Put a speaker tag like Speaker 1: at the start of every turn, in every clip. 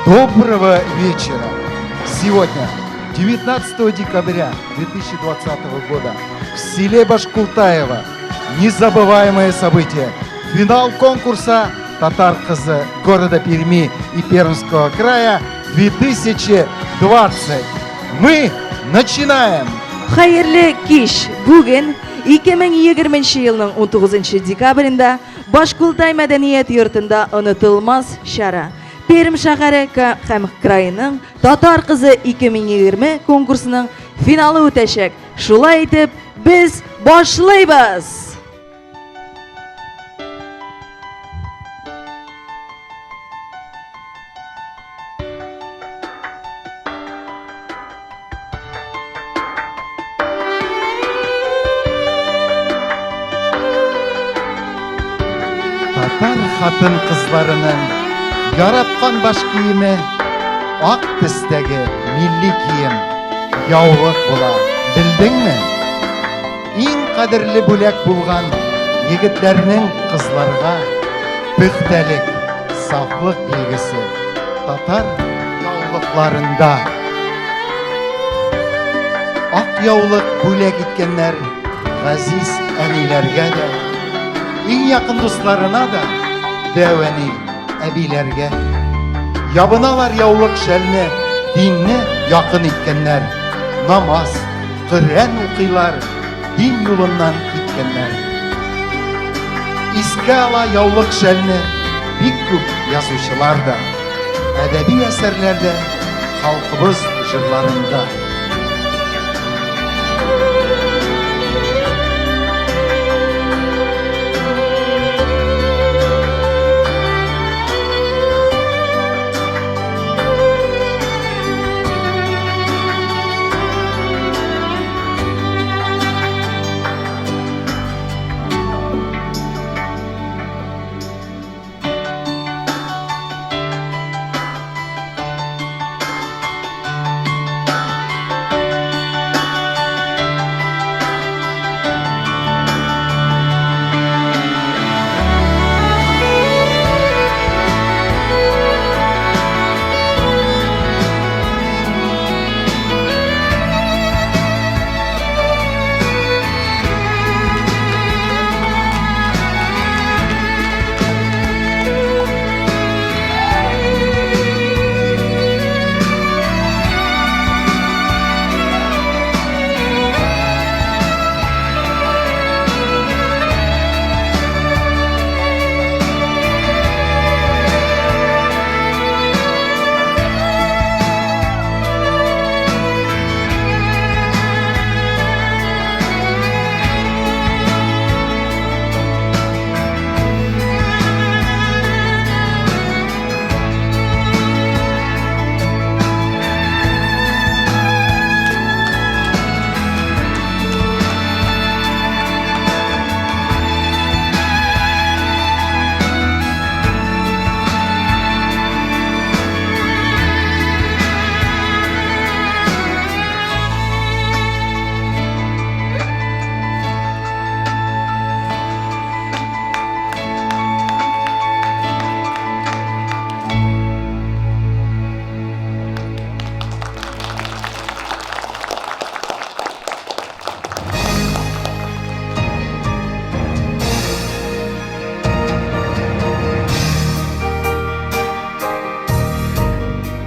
Speaker 1: Доброго вечера! Сегодня, 19 декабря 2020 года, в селе Башкултаево незабываемое событие. Финал конкурса «Татар кызы» города Перми и Пермского края 2020. Мы начинаем!
Speaker 2: Хәерле кич! Бүген 2020 елның 19 декабрендә Башкултай мәдәният йортында онытылмас чара. Пермь шәһәре һәм краеның Татар кызы 2020 конкурсының финалы үтәчәк. Шулай итеп, без башлыйбыз!
Speaker 1: Татар хатын кызларының яраткан баш киеме ак төстәге милли кием яулык була. Белдеңме? Иң кадерле бүләк булган егетләрнең кызларга пөхтәлек, сафлык билгесе татар яулыкларында. Ак яулык бүләк иткәннәр газиз әниләргә дә, иң якын дусларына да, дәү әни, әбиләргә. Ябыналар яулык шәлне, динне якын иткәннәр, намаз, Коръән укыйлар, дин юлыннан киткәннәр. Искә ала яулык шәлне бик күп язучылар да, әдәби әсәрләрдә, халкыбыз җырларында.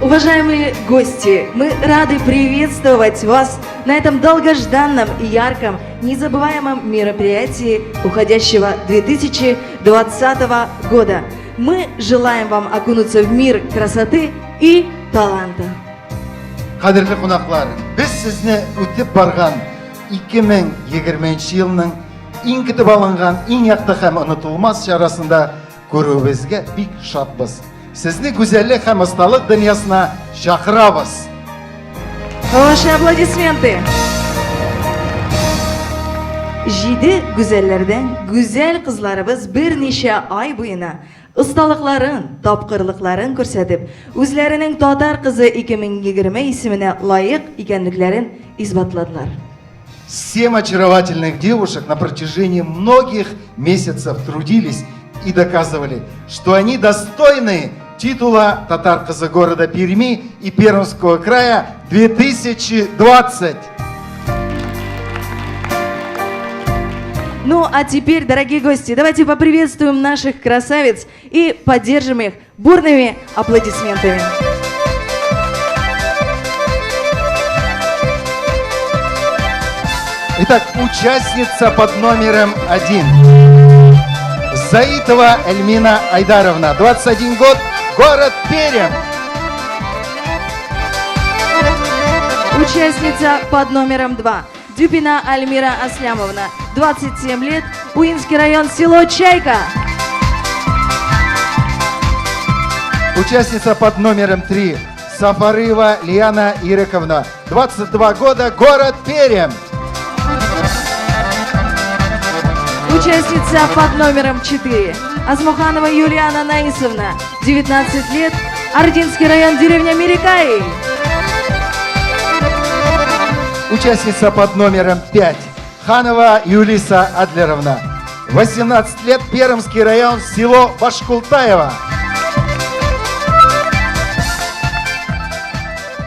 Speaker 2: Уважаемые гости, мы рады приветствовать вас на этом долгожданном и ярком, незабываемом мероприятии уходящего 2020 года. Мы желаем вам окунуться в мир красоты и таланта.
Speaker 1: Кадерле кунаклар, без сезне үтеп барган 2020 елның иң көтеп алынган, иң якты һәм онытылмас чарасында күрүебезгә бик шатбыз. Сезне гүзәллек һәм осталык дөньясына чакырабыз.
Speaker 2: Ваши аплодисменты! Җиде гүзәлләрдән гүзәл кызларыбыз берничә ай буена осталыкларын, тапкырлыкларын күрсәтеп, үзләренең Татар кызы 2020 исеменә лаек икәнлекләрен исбатладылар.
Speaker 1: Семь очаровательных девушек на протяжении многих месяцев трудились и доказывали, что они достойны титула «Татар кызы города Перми и Пермского края 2020».
Speaker 2: Ну, а теперь, дорогие гости, давайте поприветствуем наших красавиц и поддержим их бурными аплодисментами.
Speaker 1: Итак, участница под номером 1. Заитова Эльмина Айдаровна, 21 год, город Пермь.
Speaker 2: Участница под номером 2. Дюпина Альмира Аслямовна, 27 лет, Уинский район, село Чайка.
Speaker 1: Участница под номером 3. Сафарыева Лиана Ирековна, 22 года, город Пермь.
Speaker 2: Участница под номером 4. Азмуханова Юлиана Наисовна, 19 лет, Ординский район, деревня Мирикаи.
Speaker 1: Участница под номером 5. Ханова Юлиса Адлеровна, 18 лет, Пермский район, село Башкултаево.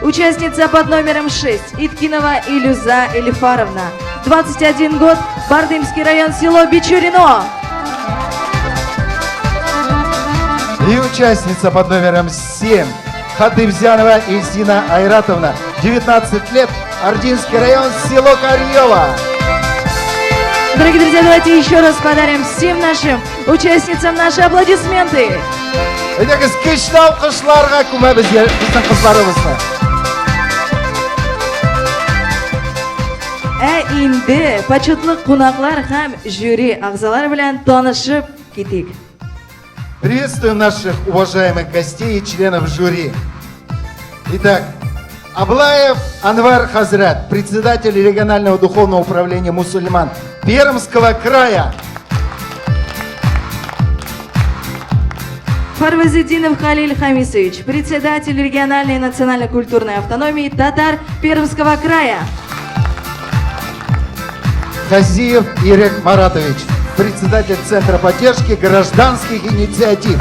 Speaker 2: Участница под номером 6. Иткинова Илюза Элифаровна, 21 год, Бардымский район, село Бичурино.
Speaker 1: И участница под номером 7. Хатыбзянова Ильсина Айратовна, 19 лет, Ординский район, село Карьево.
Speaker 2: Дорогие друзья, давайте еще раз подарим всем нашим участницам наши аплодисменты.
Speaker 1: Әйдәгез, көчле алкышларга күмәбез безнең кызларыбызны.
Speaker 2: Ә инде почетлы кунаклар һәм жюри әгъзалары белән танышып китик.
Speaker 1: Приветствуем наших уважаемых гостей и членов жюри. Итак, Аблаев Анвар Хазрат, председатель регионального духовного управления мусульман Пермского края.
Speaker 2: Фарвазетдинов Халиль Хамисович, председатель региональной национально-культурной автономии татар Пермского края.
Speaker 1: Хазиев Ирек Маратович, председатель Центра поддержки гражданских инициатив.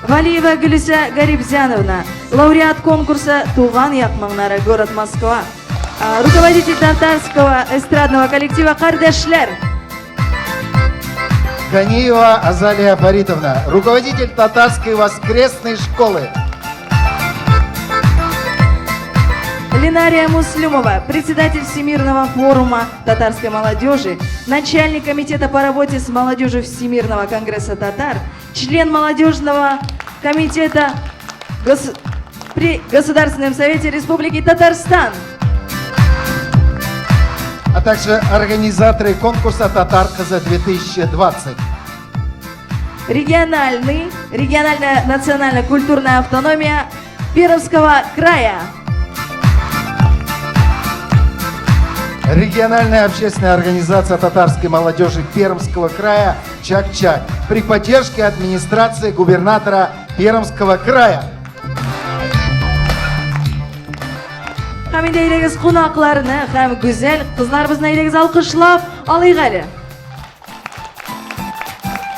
Speaker 2: Валиева Гүлүсә Гарибзяновна, лауреат конкурса «Туган як моңнары», город Москва. Руководитель татарского эстрадного коллектива «Кардәшләр».
Speaker 1: Ганиева Азалия Фаритовна, руководитель татарской воскресной школы.
Speaker 2: Ленария Муслюмова, председатель Всемирного форума татарской молодежи, начальник комитета по работе с молодежью Всемирного конгресса татар, член молодежного комитета при Государственном совете Республики Татарстан.
Speaker 1: А также организаторы конкурса «Татар кызы 2020».
Speaker 2: Региональная национально-культурная автономия Пермского края.
Speaker 1: Региональная общественная организация татарской молодежи Пермского края «Чак-Чак» при поддержке администрации губернатора Пермского края.
Speaker 2: Һәм инде әйдәгез кунакларны һәм гүзәл кызларыбызны әйдәгез алкышлап алыйк әле.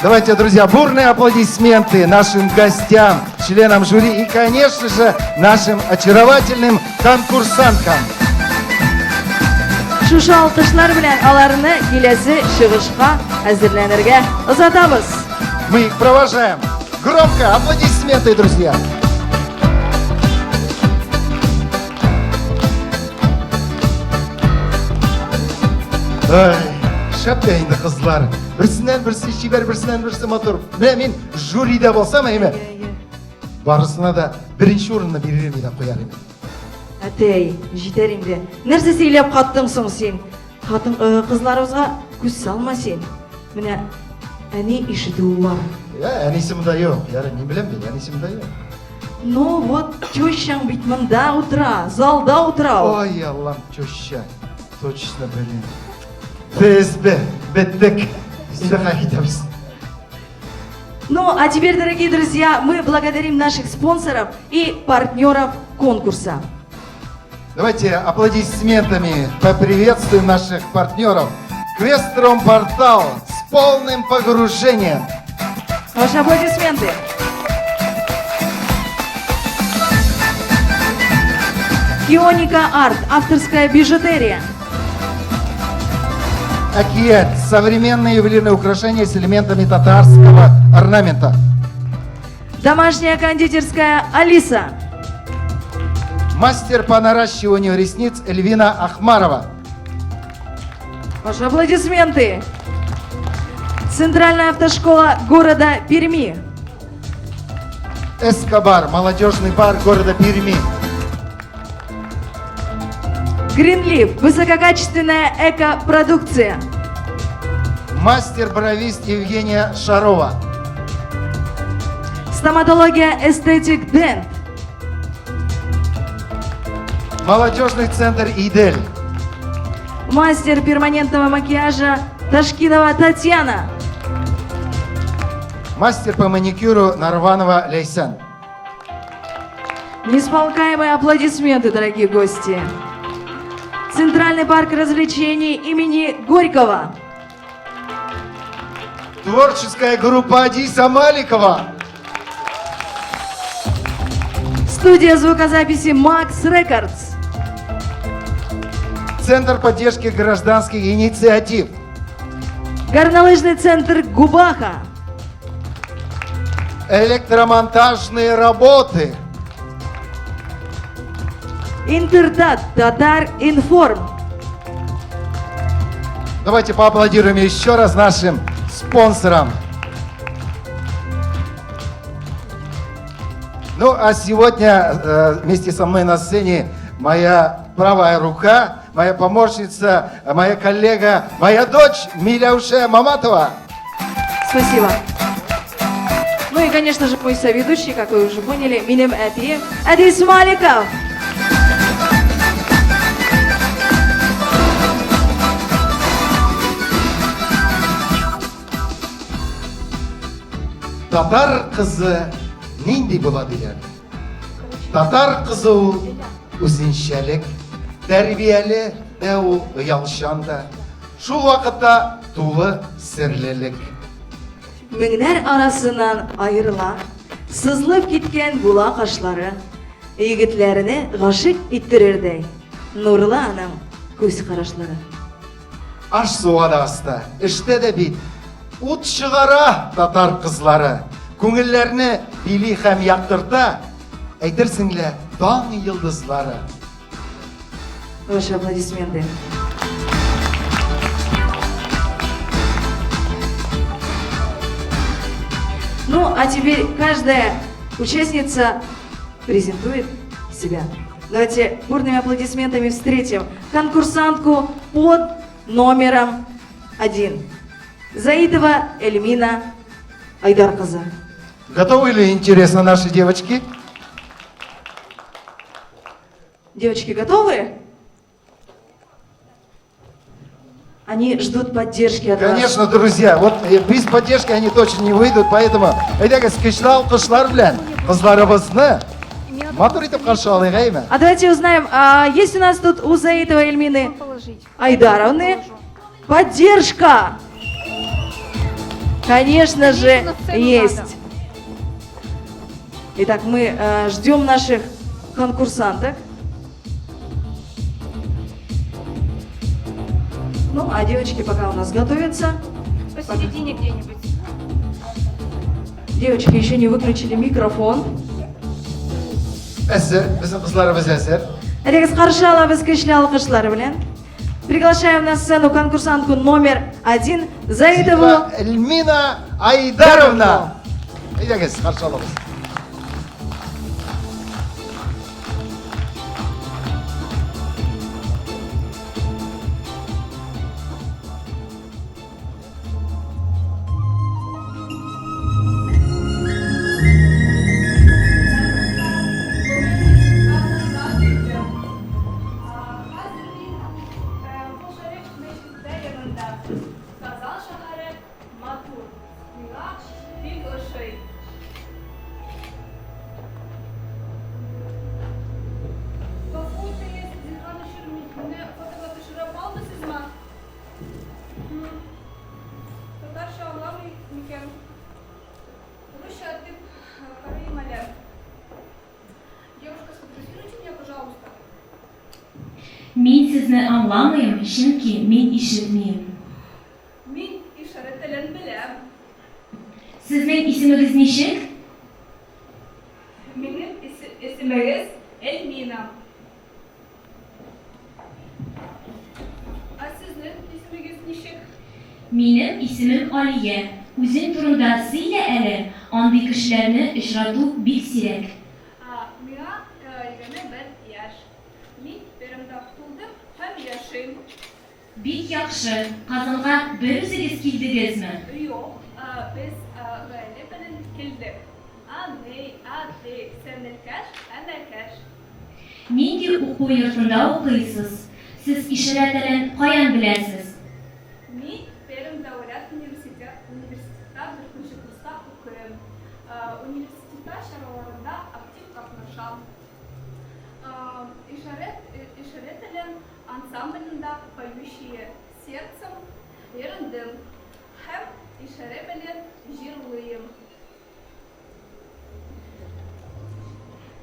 Speaker 1: Давайте, друзья, бурные аплодисменты нашим гостям, членам жюри и, конечно же, нашим очаровательным конкурсанткам.
Speaker 2: Шушы алкышлар белән аларны киләсе чыгышка әзерләнергә озатабыз.
Speaker 1: Мы их провожаем. Громко аплодисменты, друзья. Ай, шәп тә инде кызлар. Берсеннән берсе чибәр, берсеннән берсе матур. Менә мин жюрида булсам, әйме, барысына да беренче урынны бирер идем, куяр идем.
Speaker 2: Әтәй, җитәр инде. Нәрсә сөйләп каттың соң син? Хатын кызларыбызга күз салма син. Менә әни ишетүе бар.
Speaker 1: Я, әнисе монда юк. Ярый, мин беләм бит, әнисе монда юк.
Speaker 2: Ну вот, тещаң бит монда утыра, залда утыра ул.
Speaker 1: Ой, Аллам, теща. Точно, блин. ФСБ, беттек. Инде кайтабыз.
Speaker 2: Ну, а теперь, дорогие друзья, мы благодарим наших спонсоров и партнеров конкурса.
Speaker 1: Давайте аплодисментами поприветствуем наших партнеров. Квестром портал с полным погружением.
Speaker 2: Ваши аплодисменты. Кионика Арт, авторская бижутерия.
Speaker 1: Әкият. Современные ювелирные украшения с элементами татарского орнамента.
Speaker 2: Домашняя кондитерская Алиса.
Speaker 1: Мастер по наращиванию ресниц Эльвина Ахмарова.
Speaker 2: Ваши аплодисменты. Центральная автошкола города Перми.
Speaker 1: Эскобар. Молодежный бар города Перми.
Speaker 2: Гринлиф. Высококачественная экопродукция.
Speaker 1: Мастер-бровист Евгения Шарова.
Speaker 2: Стоматология Эстетик Дент.
Speaker 1: Молодежный центр Идель.
Speaker 2: Мастер перманентного макияжа Ташкинова Татьяна.
Speaker 1: Мастер по маникюру Нарванова Лейсан.
Speaker 2: Несмолкаемые аплодисменты, дорогие гости. Центральный парк развлечений имени Горького.
Speaker 1: Творческая группа Адиса Маликова.
Speaker 2: Студия звукозаписи Макс Рекордс.
Speaker 1: Центр поддержки гражданских инициатив.
Speaker 2: Горнолыжный центр Губаха.
Speaker 1: Электромонтажные работы.
Speaker 2: Интердат Татар Информ.
Speaker 1: Давайте поаплодируем еще раз нашим спонсорам. Ну, а сегодня вместе со мной на сцене моя правая рука, моя помощница, моя коллега, моя дочь Миляуше Маматова.
Speaker 2: Спасибо. Ну и, конечно же, мой соведущий, как вы уже поняли, минем әтием Адис Маликов.
Speaker 1: Татар кызы нинди була диләр? Татар кызы ул үзенчәлек, тәрбияле дә ул, оялчан да. Шул вакытта тулы серлелек.
Speaker 2: Меңнәр арасыннан аерыла, сызылып киткән була кашлары, егетләрне гашыйк иттерердәй, нурлы аның күз карашлары.
Speaker 1: Аш-суга да оста, эштә дә бит ут чыгара татар кызлары. Күңелләрне били һәм яктырта, әйтерсең лә таң йолдызлары.
Speaker 2: Ваши аплодисменты. Ну, а теперь каждая участница презентует себя. Давайте бурными аплодисментами встретим конкурсантку под номером 1. Заитова Эльмина Айдар кызы.
Speaker 1: Готовы ли, интересно, наши девочки?
Speaker 2: Девочки готовы? Они ждут поддержки от вас.
Speaker 1: Конечно, друзья, вот без поддержки они точно не выйдут, поэтому әйдәгез көчле алкышлар белән кызларыбызны матур итеп каршы алыйк, әйме?
Speaker 2: А давайте узнаем, а есть у нас тут у Заитовой Эльмины Айдаровны поддержка? Конечно же,
Speaker 3: На сцену
Speaker 2: есть.
Speaker 3: надо.
Speaker 2: Итак, мы ждем наших конкурсанток. Ну, а девочки пока у нас готовятся.
Speaker 3: Посередине где-нибудь.
Speaker 2: Девочки еще не выключили микрофон.
Speaker 1: Әзер, безнең кызларыбыз әзер.
Speaker 2: Әйдәгез каршы алабыз көчле алкышлар белән. Приглашаем на сцену конкурсантку номер 1 Заитову
Speaker 1: Эльмина Айдаровна. Әйдәгез, каршы алабыз.
Speaker 3: Хәзер мин Кол Шәриф мәчете янында. Казан шәһәре матур. Миңа бик ошый.
Speaker 4: сезне аңламыйм, чөнки мин ишетмием.
Speaker 3: Мин ишарә телен беләм.
Speaker 4: Сезнең исемегез ничек?
Speaker 3: Минем исемегез Эльмина. Ә сезнең исемегез ничек?
Speaker 4: Минем исемем Алия. Үзең турында сөйлә әле, андый кешеләрне очрату бик сирәк.
Speaker 3: Миңа 21 яшь. Мин Пермьда тудым һәм яшим.
Speaker 4: Бик яхшы. Казанга берүзегез килдегезме?
Speaker 3: Юк, без гаилә белән килдек. Әни, әти, сеңелкәш, энекәш.
Speaker 4: Нинди уку йортында укыйсыз? Сез ишарә телен каян беләсез?
Speaker 3: Мин Пермь дәүләт университетта дүртенче курста укыйм. Университетта чараларында актив катнашам. Ишарә телен ансамблендә Поющие сердцем өйрәндем һәм ишарә белән җырлыйм.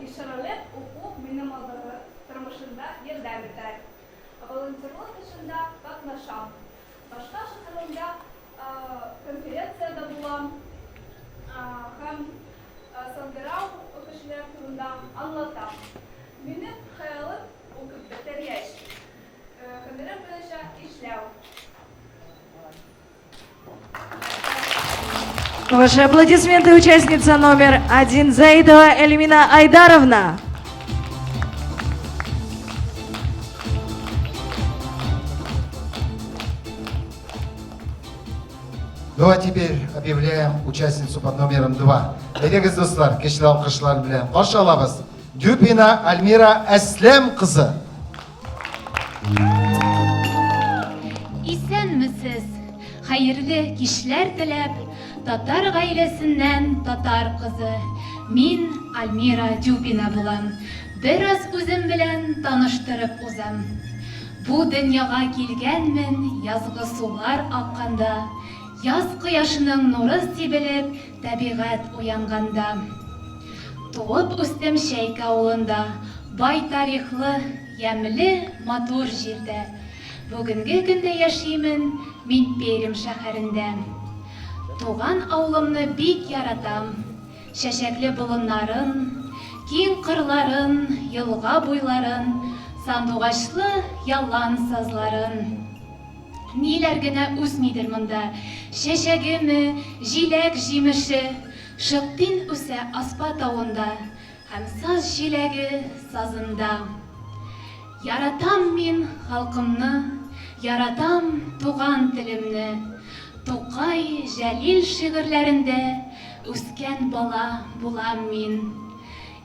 Speaker 3: Ишарәле уку минем алдагы тормышымда ярдәм итәр. Волонтерлык эшендә катнашам. Башка шәһәрендә конференциядә булам һәм саңгырау кешеләр турында аңлатам. Минем хыялым, укып бетергәч, һөнәрем буенча эшләү.
Speaker 2: Ваши аплодисменты, участница номер один Заидова Эльмина Айдаровна.
Speaker 1: Ну а теперь объявляем участницу под номером 2. Әйдәгез, дуслар, көчле алкышлар белән каршы алабыз. Дюпина Альмира Әсләм кызы.
Speaker 5: Исәнмесез! Хәерле кичләр теләп, татар гаиләсеннән татар кызы, мин Альмира Дюпина булам. Бераз үзем белән таныштырып узам. Бу дөньяга килгәнмен язгы сулар акканда, яз кояшының нуры сибелеп, табигать уянганда. Туып үстем Чәйкә авылында, бай тарихлы, ямьле, матур җирдә. Бүгенге көндә яшимен мин Пермь шәһәрендә. Туган авылымны бик яратам. Чәчәкле болыннарын, киң кырларын, елга буйларын, сандугачлы ялан сазларын. Ниләр генә үсмидер монда, чәчәгеме, җиләк-җимеше, Шыктин үсә Аспа тавында Һәм саз җиләге сазында. Яратам мин халкымны, Яратам туган телемне. Тукай, Җәлил шигырьләрендә Үскән бала булам мин.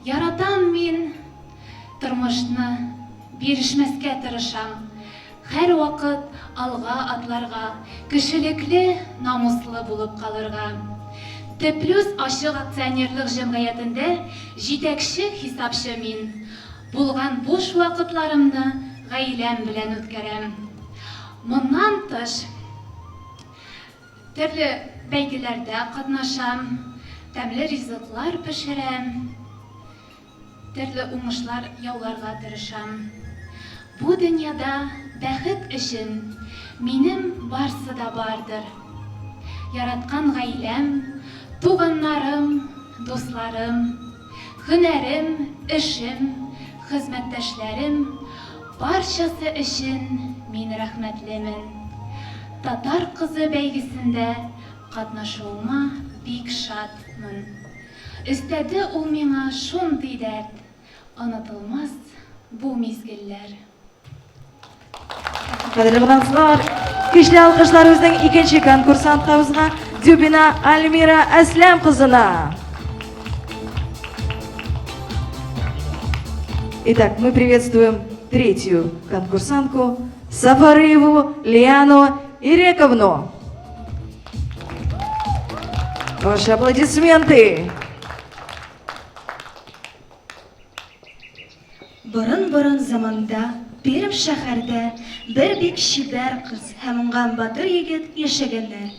Speaker 5: Яратам мин тормышны, Бирешмәскә тырышам. Һәрвакыт алга атларга, кешелекле, намуслы булып калырга. Т-Плюс ачык акционерлык җәмгыятендә җитәкче-хисапчы мин. Булган буш вакытларымны гаиләм белән үткәрәм. Моннан тыш, төрле бәйгеләрдә катнашам, тәмле ризыклар пешерәм. Төрле уңышлар яуларга тырышам. Бу дөньяда бәхет өчен минем барсы да бардыр. Яраткан гаиләм, туганнарым, дусларым, һөнәрем, эшем, хезмәттәшләрем, барчасы өчен мин рәхмәтлемен. Татар кызы бәйгесендә катнашуыма бик шатмын. Өстәде ул миңа шундый дәрт, Онытылмас бу мизгелләр.
Speaker 2: Кадерле кунаклар, көчле алкышлар безнең икенче конкурсанткабызга Дюбина Альмира Әсләм кызына. Итак, мы приветствуем третью конкурсантку Сафарыеву Лиану Ирековну. Ваши аплодисменты.
Speaker 6: Борын-борын заманда Пермь шәһәрдә бер бик чибәр кыз һәм уңган батыр егет яшәгәннәр.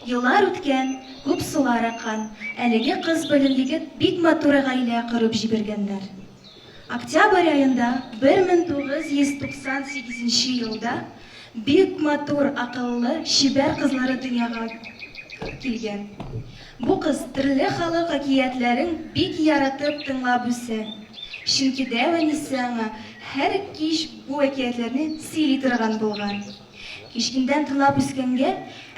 Speaker 6: Еллар үткән, күп сулар аккан, әлеге кыз белен егет бик матур гаилә корып җибәргәннәр. Октябрь аенда 1998 нче елда бик матур, акыллы, чибәр кызлары дөньяга килгән. Бу кыз төрле халык әкиятләрен бик яратып тыңлап үсә. Чөнки дәү әнисе аңа һәр кич бу әкиятләрне сөйли торган булган. Кечкенәдән тыңлап үскәнгә,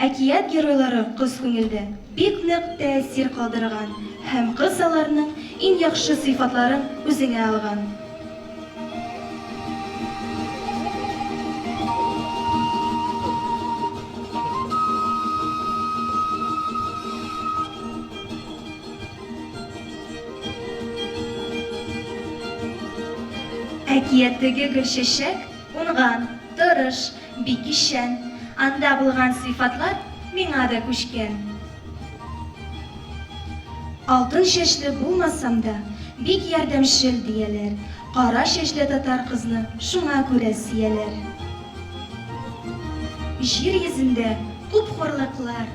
Speaker 6: әкият геройлары кыз күңелдә бик нык тәэсир калдырган һәм кыз аларның иң яхшы сыйфатларын үзеңә алган. Әкияттәге Гөлчәчәк уңган, тырыш, бик ишчән. Анда булган сыйфатлар миңа да күчкән. Алтын чәчле булмасам да, бик ярдәмчел, дияләр. Кара чәчле татар кызны шуңа күрә сөяләр. Җир йөзендә күп хурлыклар,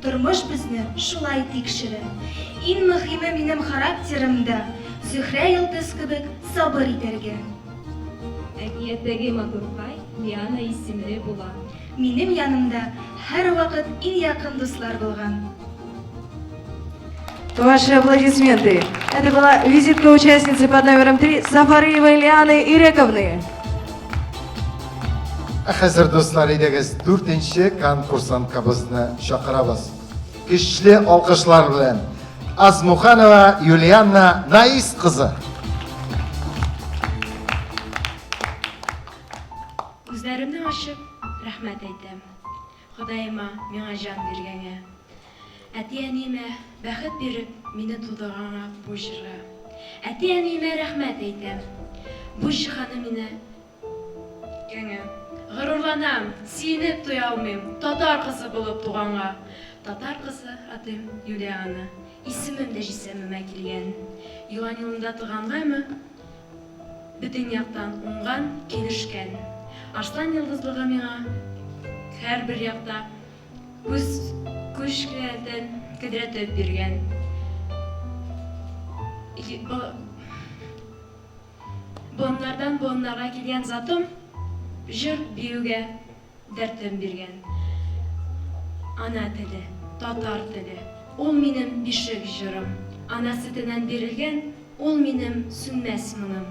Speaker 6: Тормыш безне шулай тикшерә. Иң мөһиме минем характерымда, Зөһрә йолдыз кебек сабыр итәргә.
Speaker 7: Әкияттәге матуркай Лиана исемле була.
Speaker 6: Минем янымда һәрвакыт иң якын дуслар булган.
Speaker 2: Ваши аплодисменты. Это была визитка участницы под номером 3 Сафариевой Лианы Ирековны.
Speaker 1: Ә хәзер, дуслар, әйдәгез, дүртенче конкурсанткабызны чакырабыз. Көчле алкышлар белән. Азмуханова Юлианна Наис кызы.
Speaker 8: Күзләремне ачып, рәхмәт әйтәм. Ходаема, миңа җан биргәнгә. Әти-әниемә бәхет биреп, мине тудырганга бу җырга. Әти-әниемә рәхмәт әйтәм. Бу җиһаны мине иткәнгә. Горурланам, сөенеп туя алмыйм, татар кызы булып туганга. Татар кызы атыйм Юлиана, исемем дә җисемемә килгән. Елан елында тугангамы, Бөтен яктан уңган, килешкән. Арслан йолдызлыгы миңа һәрбер якта үз көч-куәтен кодрәтеп биргән. Буыннардан буыннарга килгән затым җыр-биюгә дәртем биргән. Ана теле, татар теле, ул минем бишек җырым. Ана сөтеннән бирелгән, ул минем сүнмәс моңым.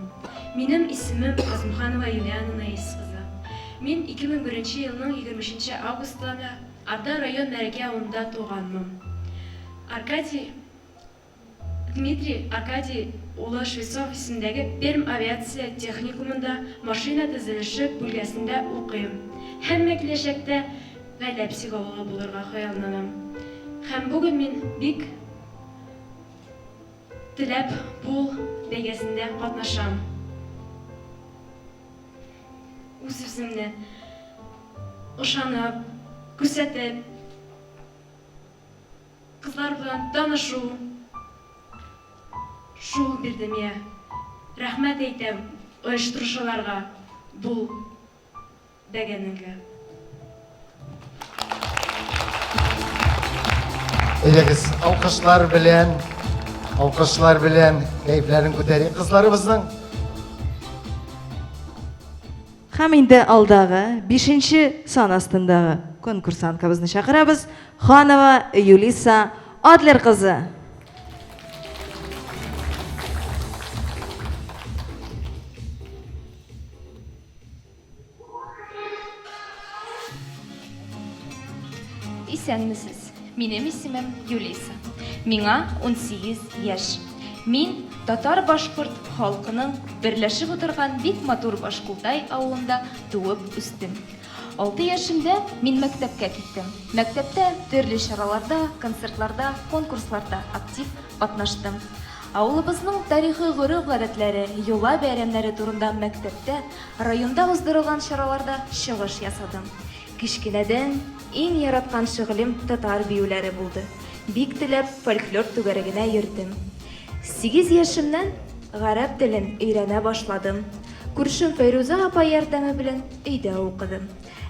Speaker 8: Минем исемем Азмуханова Юлиана Наис кызы. Мин 2001 нче елның 23 нче августында Арда район Мәрәкә авылында туганмын. Аркадий. Дмитрий Аркадий улы Швецов исемендәге Пермь авиация техникумында машина төзелеше бүлгәсендә укыйм. Һәммә киләчәктә гаилә психологы булырга хыялланам. Һәм бүген мин бик теләп бул бәйгәсендә катнашам. Үз-үземне ышанып, күрсәтеп. Кызлар белән танышу шул бирде миңа. Рәхмәт әйтәм оештыручыларга бу бәгәнегә.
Speaker 1: Әйдәгез, алкышлар белән, алкышлар белән кәефләрен күтәрик кызларыбызның.
Speaker 2: Һәм инде алдагы, бишенче сан астындагы конкурсанткабызны чакырабыз, Ханова Юлиса Адлер кызы.
Speaker 9: Исәнмесез. Минем исемем Юлиса. Миңа 18 яшь. Мин татар-башкорт халкының берләшеп утырган бик матур Башкултай авылында туып үстем. Алты яшемдә мин мәктәпкә киттем. Мәктәптә төрле чараларда, концертларда, конкурсларда актив катнаштым. Авылыбызның тарихи гореф-гадәтләре, йола-бәйрәмнәре турында мәктәптә, районда уздырылган чараларда чыгыш ясадым. Кечкенәдән иң яраткан шөгылем татар биюләре булды. Бик теләп фольклор түгәрәгенә йөрдем. Сигез яшемнән гарәп телен өйрәнә башладым. Күршем Фәйрүзә апа ярдәме белән өйдә укыдым.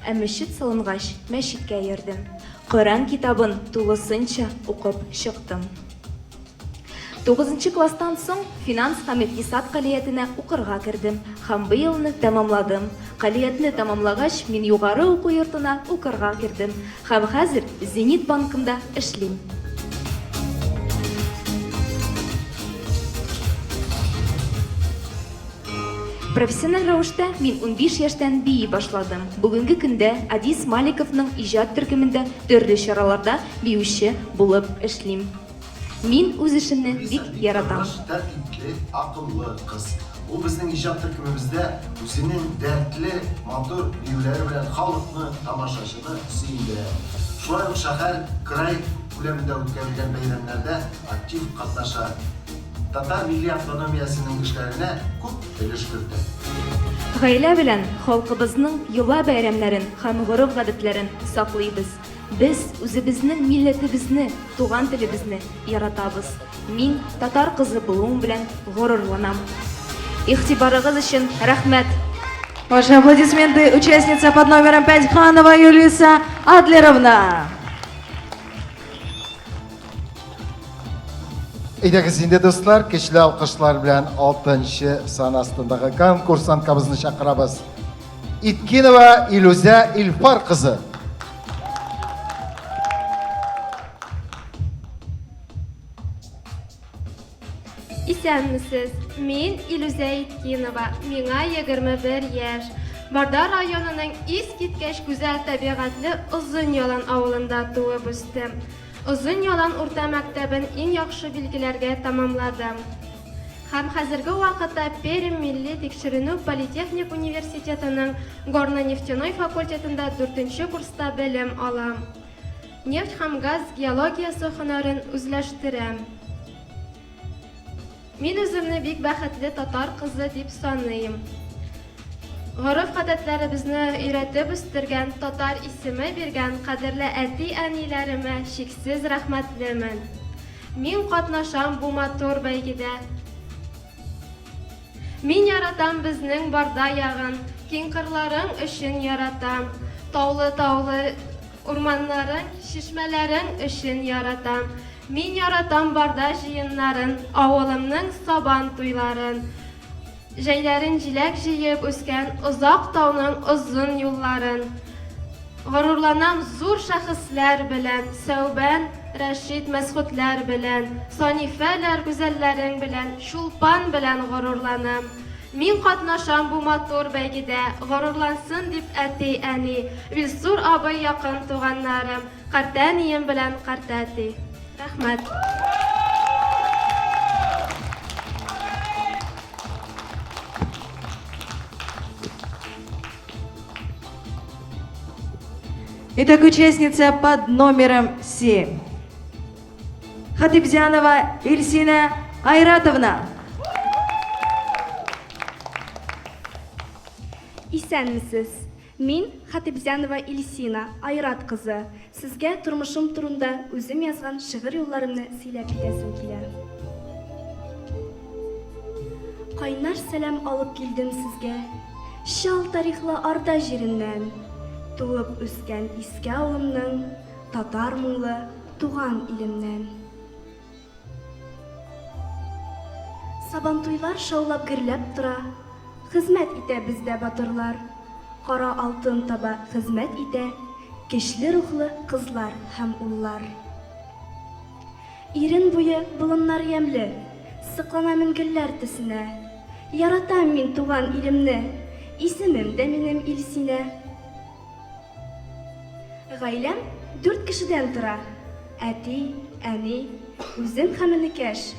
Speaker 9: Ә мәчет салынгач, мәчеткә йөрдем. Коръән китабын тулысынча укып чыктым. Тугызынчы класстан соң финанс һәм икътисад калиятенә укырга кердем һәм быелны тәмамладым. Калиятне тәмамлагач, мин югары уку йортына укырга кердем һәм хәзер Зенит банкында эшлим. Профессиональ рәвештә мин 15 яшьтән бии башладым. Бүгенге көндә Адис Маликовның иҗат төркемендә төрле чараларда биюче булып эшлим. Мин үз эшемне бик яратам.
Speaker 1: Тырыш, тәртипле, акыллы кыз. Ул безнең иҗат төркемебездә үзенең дәртле, матур биюләре белән халыкны, тамашачыны сөендерә. Шулай ук шәһәр, край күләмендә үткәрелгән бәйрәмнәрдә актив катнаша. Татар милли автономиясенең эшләренә күп өлеш кертә.
Speaker 9: Гаилә белән халкыбызның йола бәйрәмнәрен һәм гореф-гадәтләрен саклыйбыз. Без үзебезнең милләтебезне, туган телебезне яратабыз. Мин татар кызы булуым белән горурланам. Игътибарыгыз өчен рәхмәт!
Speaker 2: Ваши аплодисменты участница под номером 5 Ханова Юлиса Адлеровна.
Speaker 1: Әйдәгез инде, дуслар, көчле алкышлар белән 6 сан астындагы конкурсанткабызны чакырабыз. Иткинова Илүзә Илфар кызы.
Speaker 10: Исәнмесез, мин Илүзә Иткинова, миңа 21 яшь. Барда районының искиткеч гүзәл табигатьле Озын Ялан авылында туып үстем. Озын Ялан урта мәктәбен иң яхшы билгеләргә тәмамладым. Һәм хәзерге вакытта Пермь милли тикшеренү политехник университетының горно-нефтяной факультетында дүртенче курста белем алам. Нефть һәм газ геологиясе һөнәрен үзләштерәм. Мин үземне бик бәхетле татар кызы дип саныйм. Гореф-гадәтләребезне өйрәтеп үстергән, татар исеме биргән кадерле әти-әниләремә чиксез рәхмәтлемен. Мин катнашам бу матур бәйгедә. Мин яратам безнең Барда ягын, Киң кырларың өчен яратам. Таулы-таулы урманнарың, Чишмәләрең өчен яратам. Мин яратам Барда җыеннарын, Авылымның сабан туйларын. Җәйләрен җиләк җыеп үскән Озак тауның озын юлларын. Горурланам зур шәхесләр белән, Сәүбән, Рәшит, Мәсгутләр белән, Санифәләр гүзәлләрең белән, Чулпан белән горурланам. Мин катнашам бу матур бәйгедә, Горурлансын дип әти-әни, Вилсур абый якын туганнарым, Картәнием белән картәти. Рәхмәт.
Speaker 2: Итак, участница под номером 7. Хатибзянова Ильсина Айратовна.
Speaker 6: Исәнмесез. Мин, Хатибзянова Ильсина Айрат кызы, сезгә тормышым турында үзем язган шигырь юлларымны сөйләп китәсем килә. Кайнар сәлам алып килдем сезгә, Чал тарихлы Арда җиреннән, Туып үскән иске авылымның, Татар моңлы туган илемнән. Сабантуйлар шаулап-гөрләп тора, Хезмәт итә бездә батырлар. Кара алтын таба хезмәт итә Көчле рухлы кызлар һәм уллар. Ирен буе болыннар ямьле, Сокланамын гөлләр төсенә. Яратам мин туган илемне, Исемем дә минем Илсинә. Гаиләм дүрт кешедән тора, әти, әни, үзем һәм энекәш.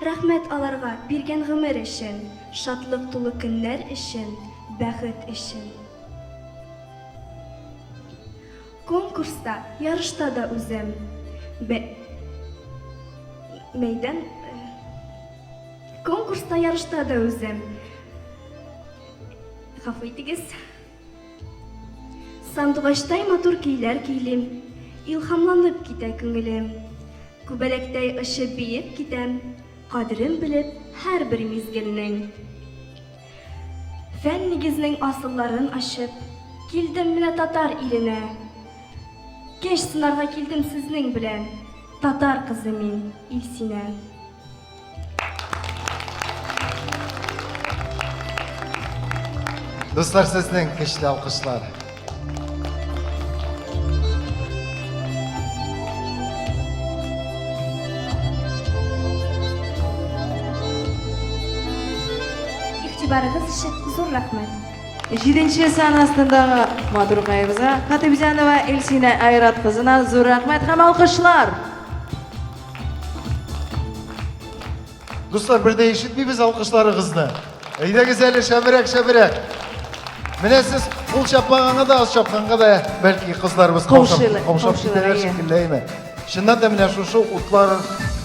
Speaker 6: Рәхмәт аларга биргән гомер өчен, шатлык тулы көннәр өчен, бәхет өчен. Конкурста, ярышта да үзем. Мәйдан Конкурста, ярышта да үзем. Гафу итегез. Сандугачтай матур көйләр көйлим, Илһамланып китә күңелем. Күбәләктәй очып биеп китәм, Кадерен белеп һәрбер мизгелнең. Фән нигезнең асылларын ачып, Килдем менә татар иленә. Көч сынарга килдем сезнең белән, Татар кызы мин, Илсинә.
Speaker 1: Дуслар, сезнең көчле алкышлар.
Speaker 11: Игътибарыгыз өчен зур рәхмәт.
Speaker 2: Җиденче сан астындагы матуркаебызга Хатыйбзянова Эльсина Айрат кызына зур рәхмәт һәм алкышлар.
Speaker 1: Дуслар, бер дә ишетмибез алкышларыгызны. Әйдәгез әле шәбрәк, шәбрәк. Менә сез кул чапмаганга да, аз чапканга да бәлки кызларыбыз каушап, каушап китәләр шикелле, әйме? Чыннан да менә шушы утлар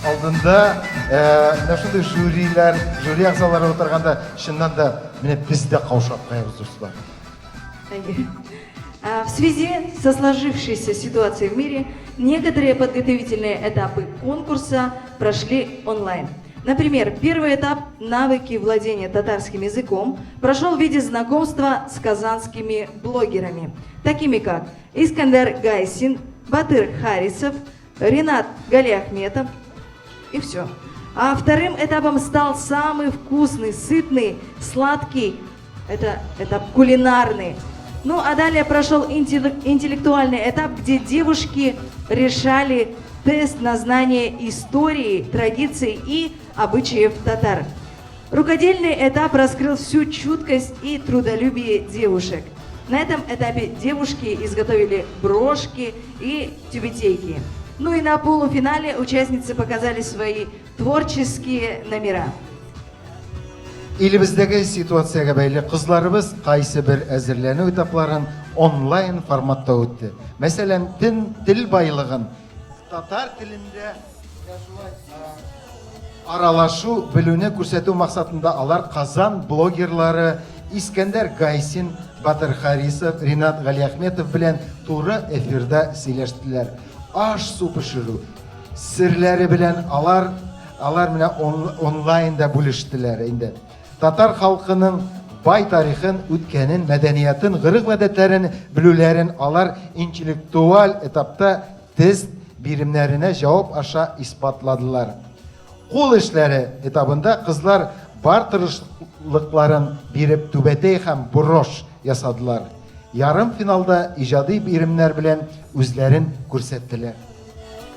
Speaker 1: алдында, э, менә шундый жюрилар, жюри әгъзалары утырганда, чыннан да менә без дә каушап куябыз, дуслар.
Speaker 2: В связи со сложившейся ситуацией в мире, некоторые подготовительные этапы конкурса прошли онлайн. Например, первый этап «Навыки владения татарским языком» прошел в виде знакомства с казанскими блогерами, такими как Искандер Гайсин, Батыр Харисов, Ренат Галиахметов и все. А вторым этапом стал самый вкусный, сытный, сладкий, это этап кулинарный. Ну а далее прошел интеллектуальный этап, где девушки решали тест на знание истории, традиций и обычаев татар. Рукодельный этап раскрыл всю чуткость и трудолюбие девушек. На этом этапе девушки изготовили брошки и тюбетейки. Ну и на полуфинале участницы показали свои творческие номера.
Speaker 1: Илебездәге ситуациягә бәйле кызларыбыз кайсы бер әзерләнү этапларын онлайн форматта үтте. Мәсәлән, тен, тел байлыгын татар телендә шулай аралашу белүне күрсәтү максатында алар Казан блогерлары Искәндәр Гайсин, Батыр Харисов, Ринат Галиәхметов белән туры эфирда сөйләштеләр. Аш-су пешерү серләре белән алар Алар менә онлайнда бүлештеләр инде. Татар халкының бай тарихын, үткәнен, мәдәниятын, гореф-гадәтләрен белүләрен алар интеллектуаль этапта тест биремнәренә җавап аша исбатладылар. Кул эшләре этабында кызлар бар тырышлыкларын биреп түбәтәй һәм брошь ясадылар. Ярымфиналда иҗади биремнәр белән үзләрен күрсәттеләр.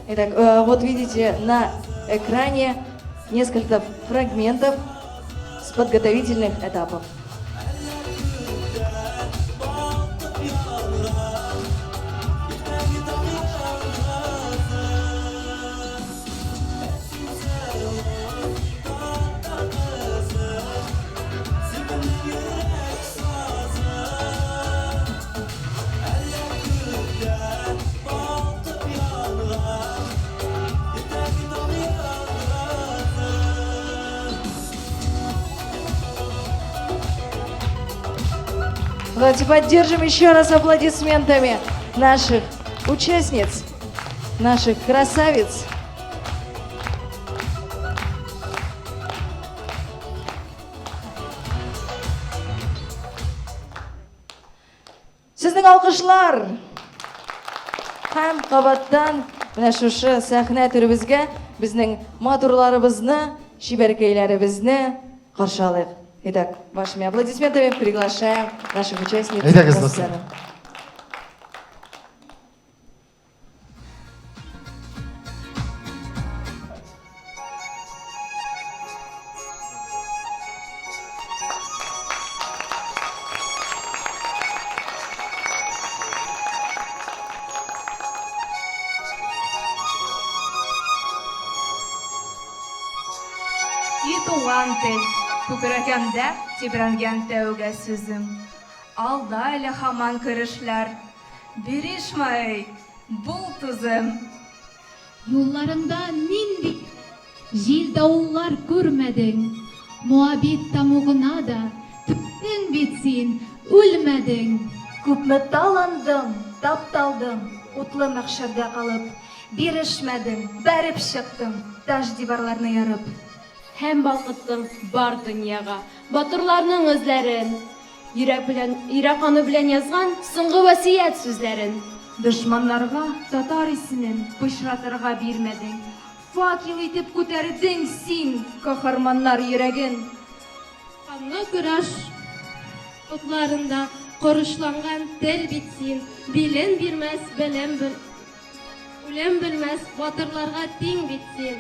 Speaker 2: Итак, э, вот видите на экране несколько фрагментов с подготовительных этапов. Давайте поддержим еще раз аплодисментами наших участниц, наших красавиц. Сезнең алкышлар һәм кабаттан менә шушы сәхнә төребезгә безнең матурларыбызны, чибәркәйләребезне каршы алыйк. Итак, вашими аплодисментами приглашаем наших участниц на сцену.
Speaker 12: И туган тел, күкрәгемдә тибрәнгән тәүге сүзем. Алда әле һаман көрәшләр, Бирешмә, әй, бул түзем!
Speaker 5: Юлларыңда нинди җил-давыллар күрмәдең, Моабит тамугына да түздең бит син, үлмәдең.
Speaker 6: Күпме таландың, тапталдың, утлы мәхшәрдә калып, Бирешмәдең, бәреп чыктың, таш диварларны ярып.
Speaker 8: Һәм балкыттың бар дөньяга батырларның эзләрен. Йөрәк белән, йөрәк каны белән язган соңгы васыять сүзләрен.
Speaker 12: Дошманнарга татар исемен пычратырга бирмәдең, Факел итеп күтәрдең син каһарманнар йөрәген.
Speaker 10: Канлы көрәш Утларында корычланган тел бит син, Билен бирмәс, белем бел, үлем белмәс батырларга тиң бит син.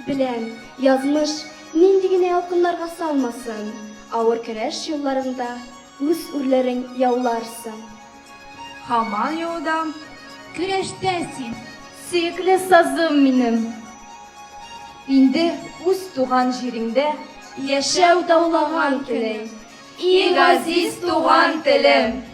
Speaker 11: Беләм, язмыш нинди генә ялкыннарга салмасын, Авыр көрәш юлларыңда үз үрләрең яуларсың.
Speaker 12: Һаман юлда.
Speaker 5: Көрәштә син.
Speaker 13: Сөекле сазым минем. Инде үз туган җиреңдә.
Speaker 10: Яшәү даулаган көнең.
Speaker 13: И газиз туган телем!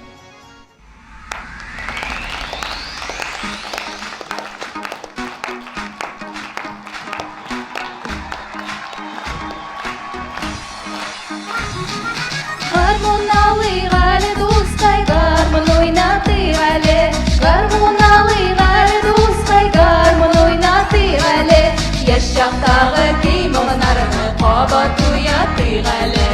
Speaker 7: Гармун алыйк әле, дускай, гармун уйнатыйк әле. Гармун алыйк әле, дускай, гармун уйнатыйк әле. Яшь чактагы көй моңнарны кабат уятыйк әле.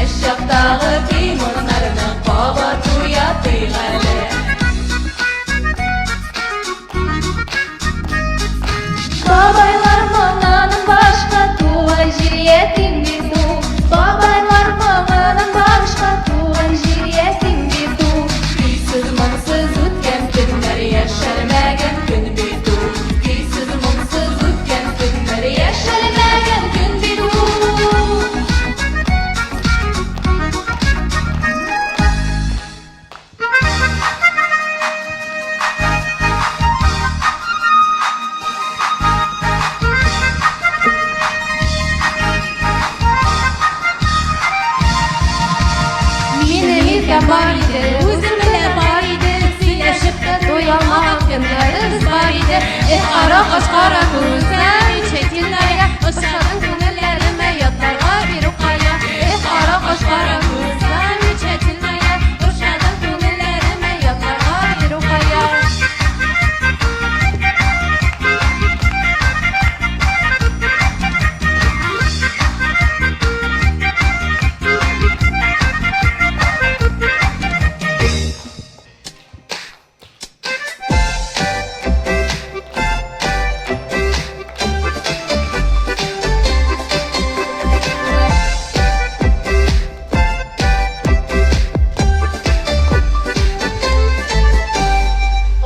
Speaker 7: Яшь чактагы көй моңнарны кабат уятыйк әле.
Speaker 13: Бабайлар моңының башка туган җир ятим бит ул. Бабайлар моңының башка туган җир ятим бит ул.
Speaker 7: Көйсез моңсыз үткән көннәр яшәрмәгән көн бит ул. Көйсез моңсыз үткән көннәр яшәрмәгән көн бит ул.
Speaker 10: Минем иркәм бар иде, үзем генә бар иде, сөйләшеп тә туялмаган көннәребез бар иде. Эх, кара каш, кара күзләр, чәчеләргә, ошадың күңелләремә, ятларга бирү кая. Эх, кара каш, кара күзләр, чәчеләргә, ошадың күңелләремә, ятларга бирү кая.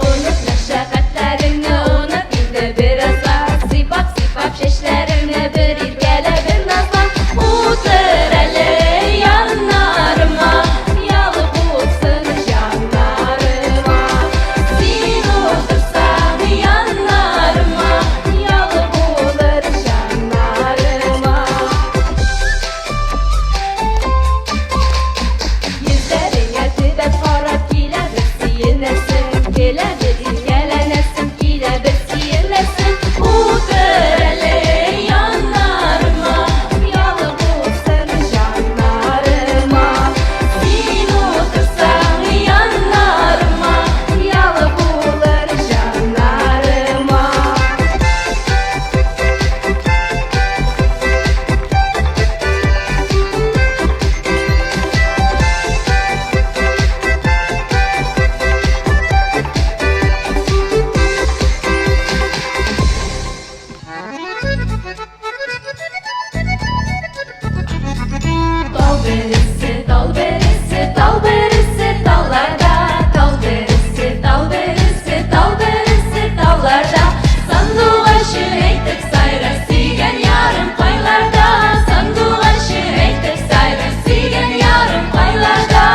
Speaker 7: Оныт мәшәкатьләреңне, оныт инде беразга. Сыйпап-сыйпап чәчләреңне бер иркәлә, бер назла. Утыр әле яннарыма, ялы булсын җаннарыма. Син утырсаң яннарыма, ялы булыр җаннарыма. Йөзләреңә төбәп карап килә бер сөенәсең, килә бер иркәләнәсең, килә бер сөенәсең. Утыр әле яннарыма, ялы булсын җаннарыма. Син утырсаң яннарыма, ялы булыр җаннарыма. Тал бересе, тал бересе, тал бересе, талларда, тал бересе, тал бересе, тал бересе, талларда. Сандугачы әйтеп сайрар, сөйгән ярым кайларда? Сандугачы әйтеп сайрар, сөйгән ярым кайларда?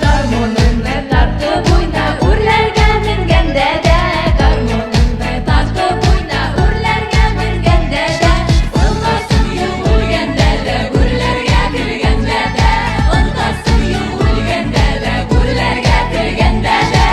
Speaker 7: Гармуныңны тартып уйна, үрләргә менгәндә дә. Гармуныңны тартып уйна, үрләргә менгәндә дә. Онтасың юк үлгәндә дә, гүрләргә кергәндә дә. Онтасың юк үлгәндә дә, гүрләргә кергәндә дә.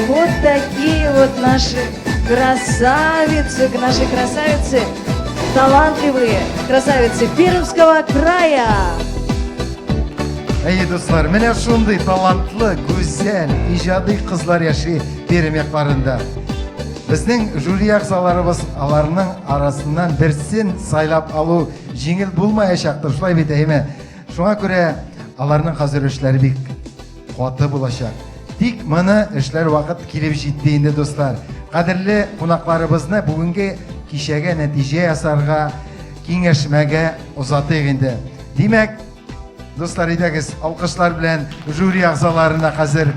Speaker 2: Вот такие вот наши красавицы, наши красавицы, талантливые красавицы Пермского края.
Speaker 1: Әйе, дуслар, менә шундый талантлы, гүзәл, иҗади кызлар яши Пермь якларында. Безнең жюри әгъзаларыбыз аларның арасыннан берсен сайлап алу җиңел булмаячактыр, шулай бит, әйеме? Шуңа күрә аларның хәзер эшләре бик каты булачак. Тик моны эшләр вакыт килеп җитте инде, дуслар. Кадерле кунакларыбызны бүгенге кичәгә нәтиҗә ясарга, киңәшмәгә озатыйк инде. Димәк, дуслар, әйдәгез, алкышлар белән жюри әгъзаларына хәзер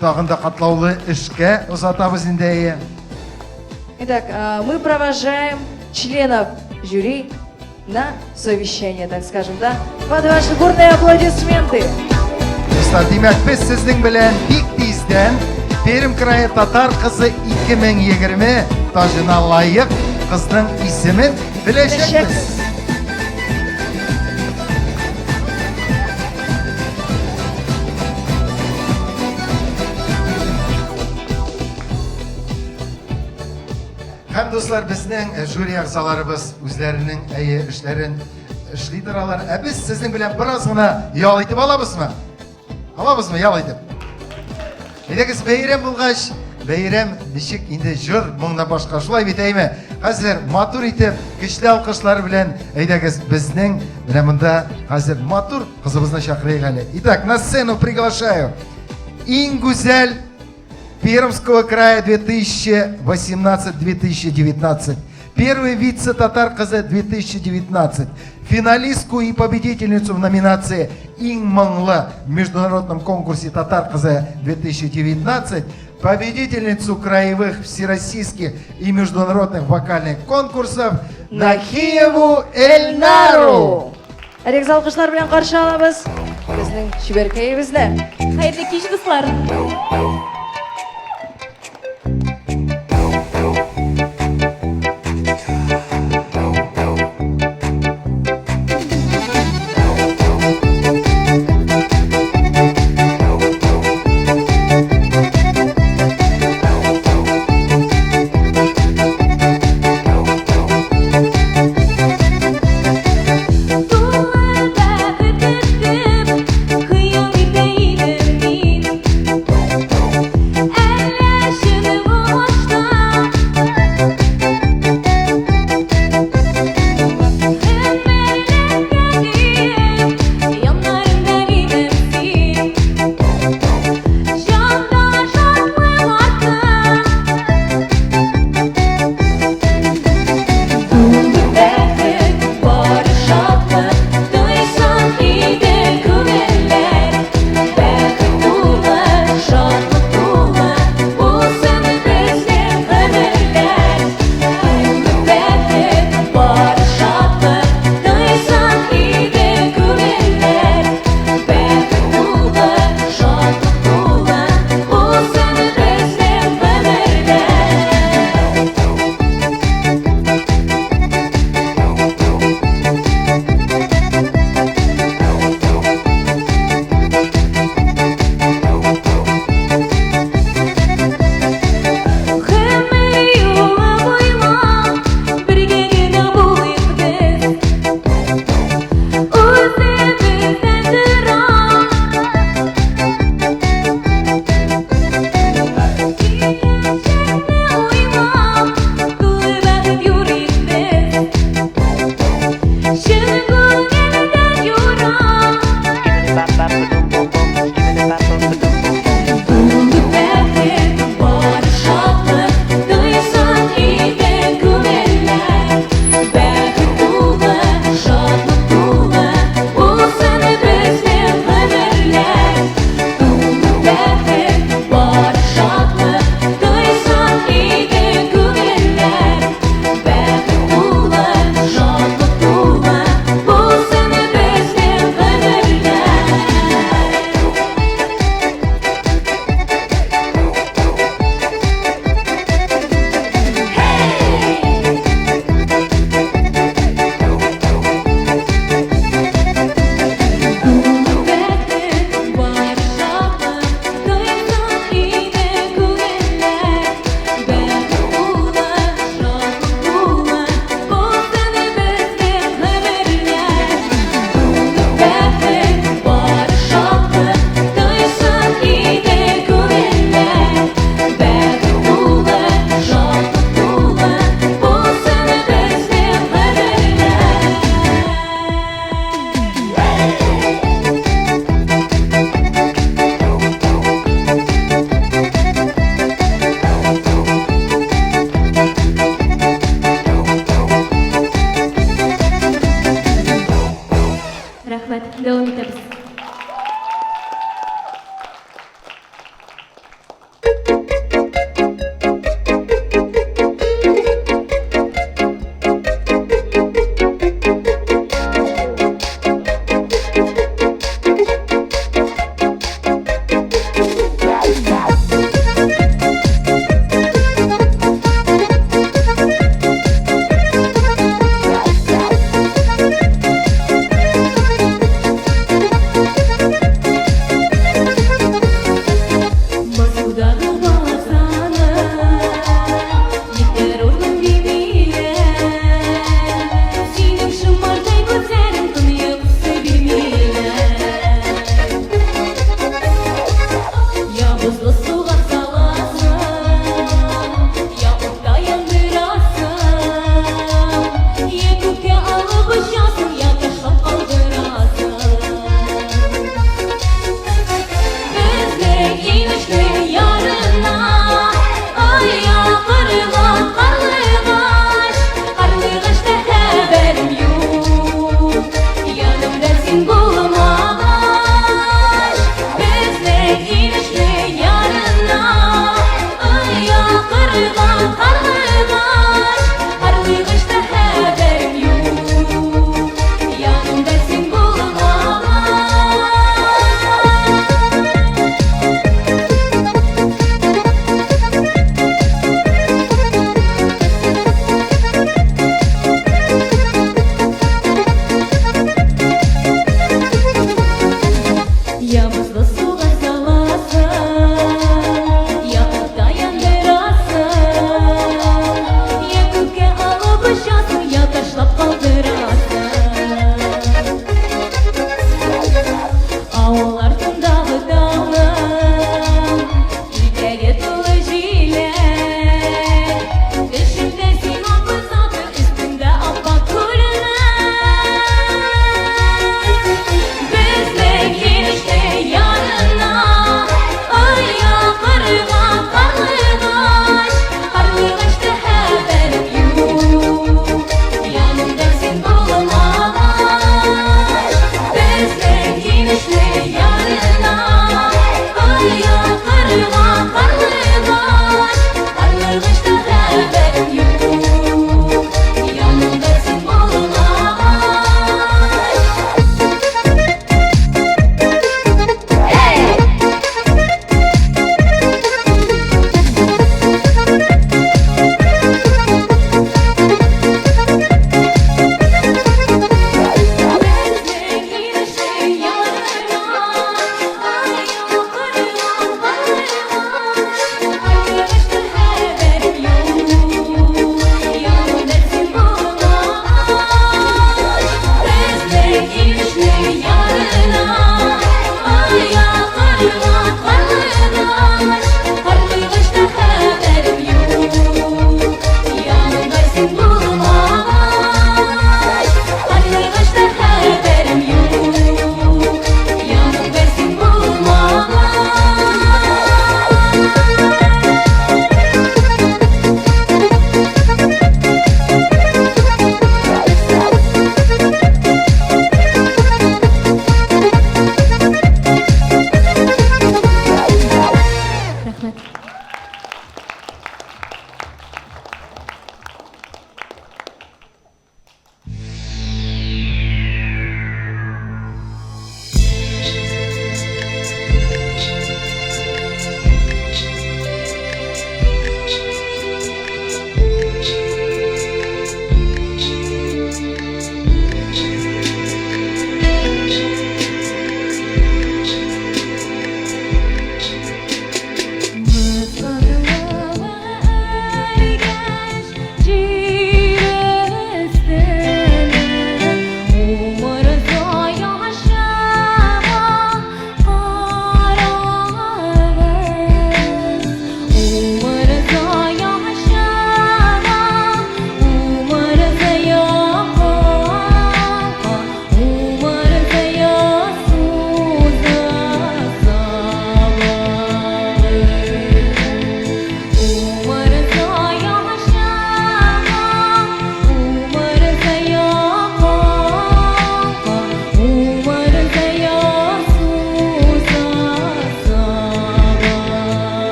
Speaker 1: тагын да катлаулы эшкә озатабыз инде. Әйе.
Speaker 2: Итак, мы провожаем членов жюри на совещание, так скажем, да? Под ваши бурные аплодисменты.
Speaker 1: Дуслар, димәк, без сезнең белән бик тиздән Пермь крае татар кызы 2020 таҗына лаек кызның исемен беләчәкбез. Һәм, дуслар, безнең э, жюри әгъзаларыбыз үзләренең әйе эшләрен эшли торалар. Ә без сезнең белән бераз гына ял итеп алабызмы? Алабызмы ял итеп? Әйдәгез, бәйрәм булгач, бәйрәм ничек инде җыр моңнан башка шулай бит, әйме? Хәзер матур итеп, көчле алкышлар белән әйдәгез безнең менә монда хәзер матур кызыбызны чакырыйк әле. Итак, на сцену приглашаю иң гүзәл Пермского края 2018-2019. Первый вице-татар кызы 2019. Финалистку и победительницу в номинации «Иң моңлы» в международном конкурсе «Татар кызы 2019», победительницу краевых, всероссийских и международных вокальных конкурсов Нахиеву Эльнару.
Speaker 2: Әлегез алкышлар белән каршы алабыз безнең чибәркәебезне.
Speaker 9: Хәерле кич, дуслар!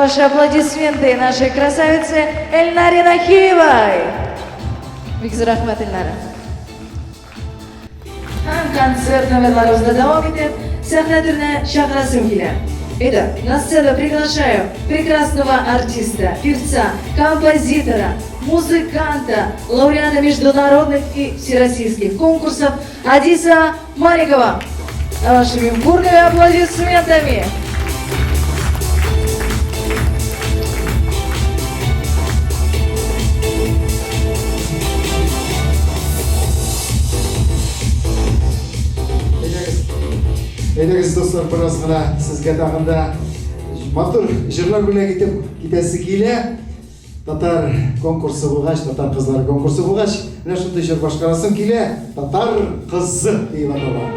Speaker 2: Ваши аплодисменты нашей красавице Эльнаре Нахиевой. Бик зур рәхмәт, Эльнара. Һәм концерт номерларыбызны дәвам итеп, сәхнә түренә чакырасым килә. Итак, на сцену приглашаю прекрасного артиста, певца, композитора, музыканта, лауреата международных и всероссийских конкурсов Адиса Маликова. Вашими бурными аплодисментами.
Speaker 1: Әйдәгез, дуслар, бераз гына сезгә тагын да матур җырлар бүләк итеп китәсе килә. Татар конкурсы булгач, татар кызлары конкурсы булгач, менә шундый җыр башкарасым килә, Татар кызы диеп атала.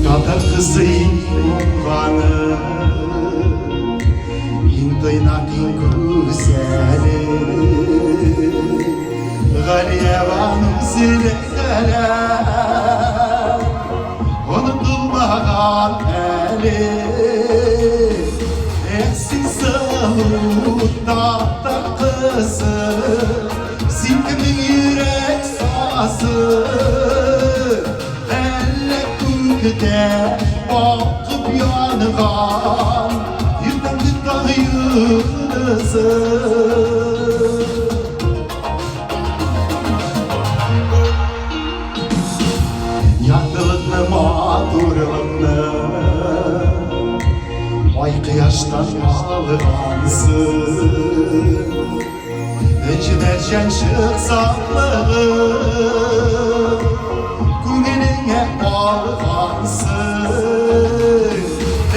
Speaker 1: Татар кызы иң уңганы, иң тыйнак, иң гүзәле. Галия Бану Зөләйхәләр, онытылмаган әле. Эх, син сылу татар кызы, син кемнең йөрәк сазы? Әллә күктә балкып янган иртәнге таң йолдызы? Яктылыкны, матурлыкны Ай кояштан алгансың. Энҗе мәрҗән чык сафлыгы Күңелеңә алгансың.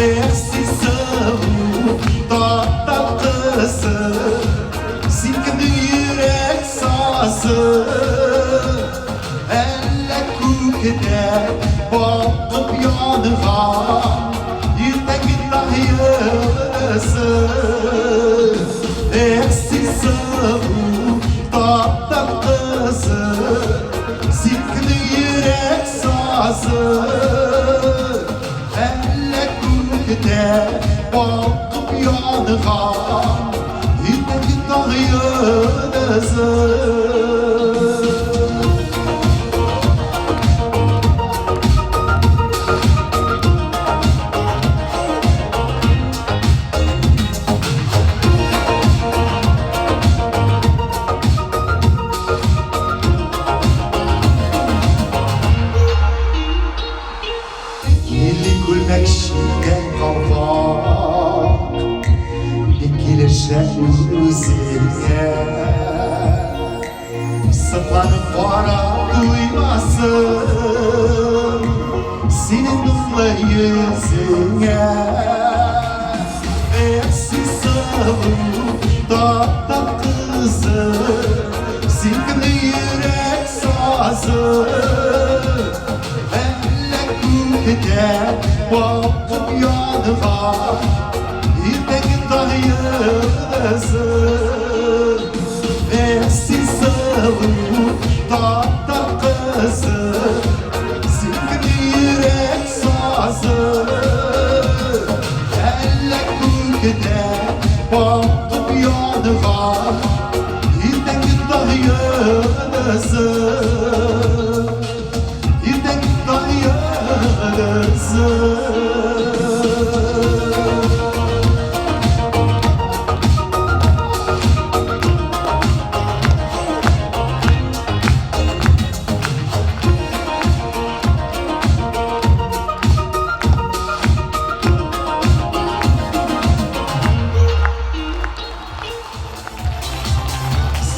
Speaker 1: Эх, син сылу татар кызы, Син кемнең йөрәк сазы? Әллә күктә балкып янган иртәнге таң йолдызы? Эх, син сылу татар кызы, син кемнең йөрәк сазы? Әллә күктә балкып янган иртәнге таң йолдызы? Милли күлмәк чиккән калфак Бик килешә үз-үзеңә. Сокланып карап туймасын Синең нурлы йөзеңә. Эх, син сылу татар кызы, Син кемнең йөрәк сазы? Әллә күктә балкып янган иртәнге таң йолдызы? Эх, син сылу татар кызы, син кемнең йөрәк сазы? Әллә күктә балкып янган иртәнге таң йолдызы? Иртәнге таң йолдызы.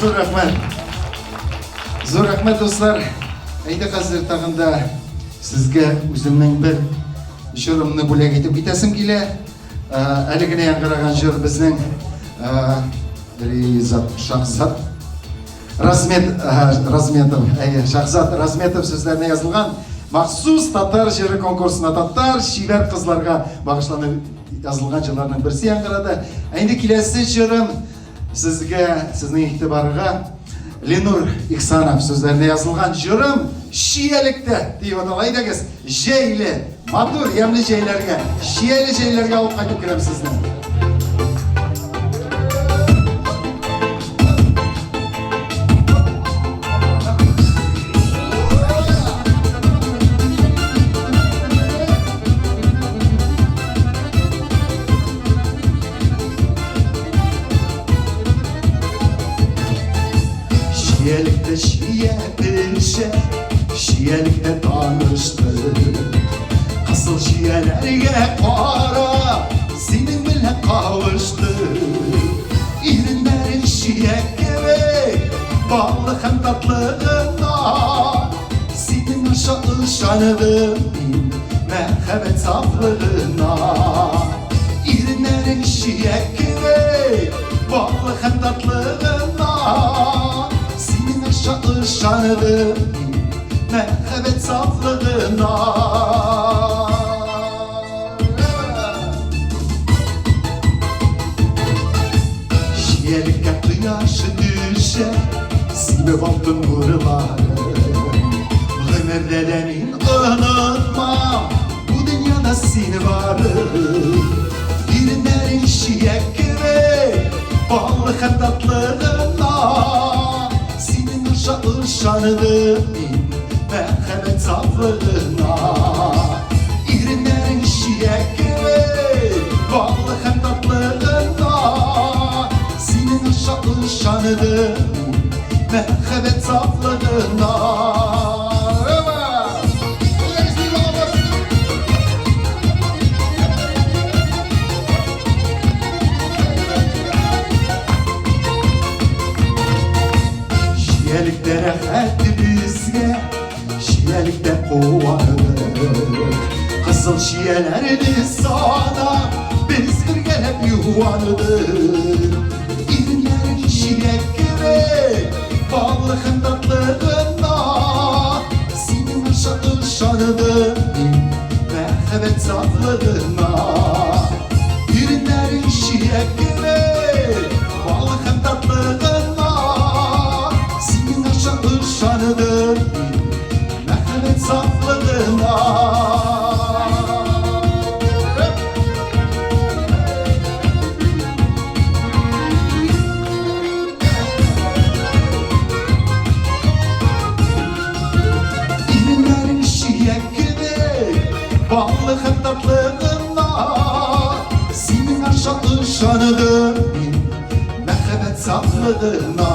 Speaker 1: Зур рәхмәт. Зур рәхмәт, дуслар. Әйдә хәзер тагын да сезгә үземнең бер җырымны бүләк итеп китәсем килә. Әле генә яңгыраган җыр безнең Ризат Шахзат Размет, Разметов, әйе, Шахзат Разметов сүзләренә язылган махсус татар җыры конкурсына татар чибәр кызларга багышланып язылган җырларның берсе яңгырады. Ә инде киләсе җырым сезгә, сезнең игътибарга Ленур Ихсанов сүзләренә язылган җырым Чиялектә дип атала. Әйдәгез, җәйле, матур, ямьле җәйләргә, чияле җәйләргә алып кайтып керәм сезне. Чиялектә чия пешә, чиялектә таныштык. Кызыл чияләргә карап, синең белән кавыштык. Иреннәрең чия кебек, баллы һәм татлы гына. Синең аша ышандым мин, мәхәббәт сафлыгына. Иреннәрең чия кебек, баллы һәм татлы гына. Синең аша ышандым мин, мәхәббәт сафлыгына. Чиялеккә кояш төшә, сибеп алтын нурларын. Гомердә дә мин онытмам, бу дөньяда син барын. Иреннәрең чия кебек, баллы һәм татлы гына. Синең аша ышандым мин, мәхәббәт сафлыгына. Иреннәрең чия кебек, баллы һәм татлы гына. Синең аша ышандым мин, мәхәббәт сафлыгына. Чиялектә рәхәт безгә, чиялектә куандык. Кызыл чияләрне санап, без бергәләп юандык. Иреннәрең чия кебек, баллы һәм татлы гына. Синең аша ышандым мин, мәхәббәт сафлыгына. Иреннәрең чия кебек, Балы һәм татлы гына. Синең аша ышандым мин, мәхәббәт сафлыгына. Иреннәрең чия кебек, баллы һәм татлы гына. Синең аша ышандым мин, мәхәббәт сафлыгына.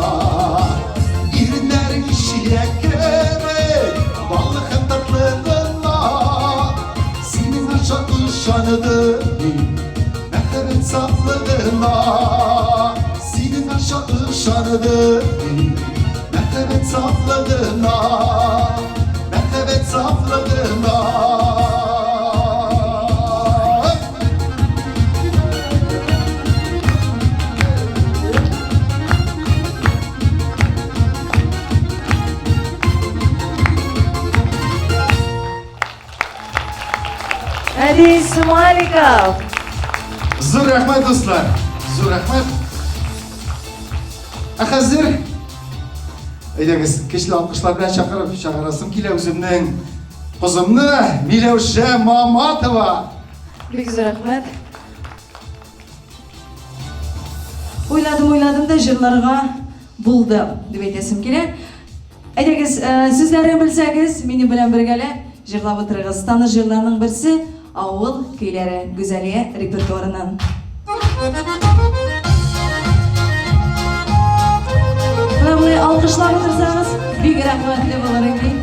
Speaker 1: Иреннәрең чия кебек, баллы һәм татлы гына. Синең аша ышандым мин, мәхәббәт сафлыгына. Синең аша ышандым мин, мәхәббәт сафлыгына. Мәхәббәт сафлыгына.
Speaker 2: Әдис Маликов.
Speaker 1: Зур рәхмәт, дуслар. Зур рәхмәт. Ә хәзер әйдәгез, көчле алкышлар белән чакырып чыгарасым килә үземнең кызымны Миләүшә Маматова.
Speaker 2: Бик зур рәхмәт. Уйладым, уйладым да җырларга булдым, дип әйтәсем килә. Әйдәгез, э, сүзләрен белсәгез, минем белән бергәләп җырлап утырыгыз. Таныш җырларның берсе Авыл көйләре Гүзәлия репертуарыннан. Менә болай алкышлап утырсагыз, бик рәхмәтле булыр идем.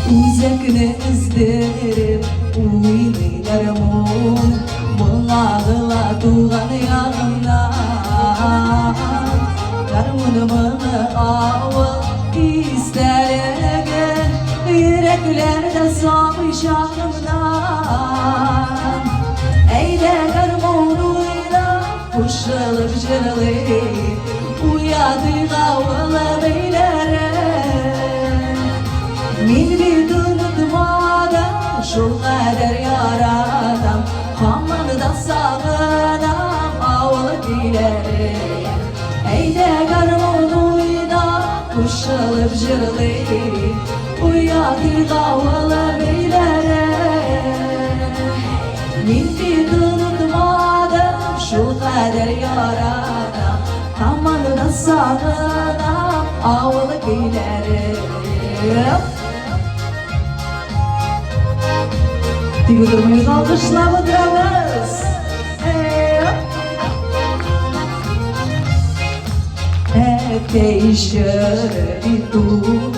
Speaker 2: Үзәкне өздереп уйный гармун, Моң агыла туган ягымнан.
Speaker 14: Гармун моңы авыл истәлеге йөрәкләрдә сабый чагымнан. Әйдә гармун уйнап, кушылып җырлыйк, уятыйк авылым өйләрен. Мин бит онытмадым, шул кадәр яратам, һаман да сагынам авыл көйләрен. Әйдә гармун уйнап, кушылып җырлыйк, уятыйк авылым өйләрен. Мин бит онытмадым, шул кадәр яратам, һаман да сагынам авыл көйләрен. Тик утырмыйк, алкышлап утырабыз. Әткәй җыры бит ул,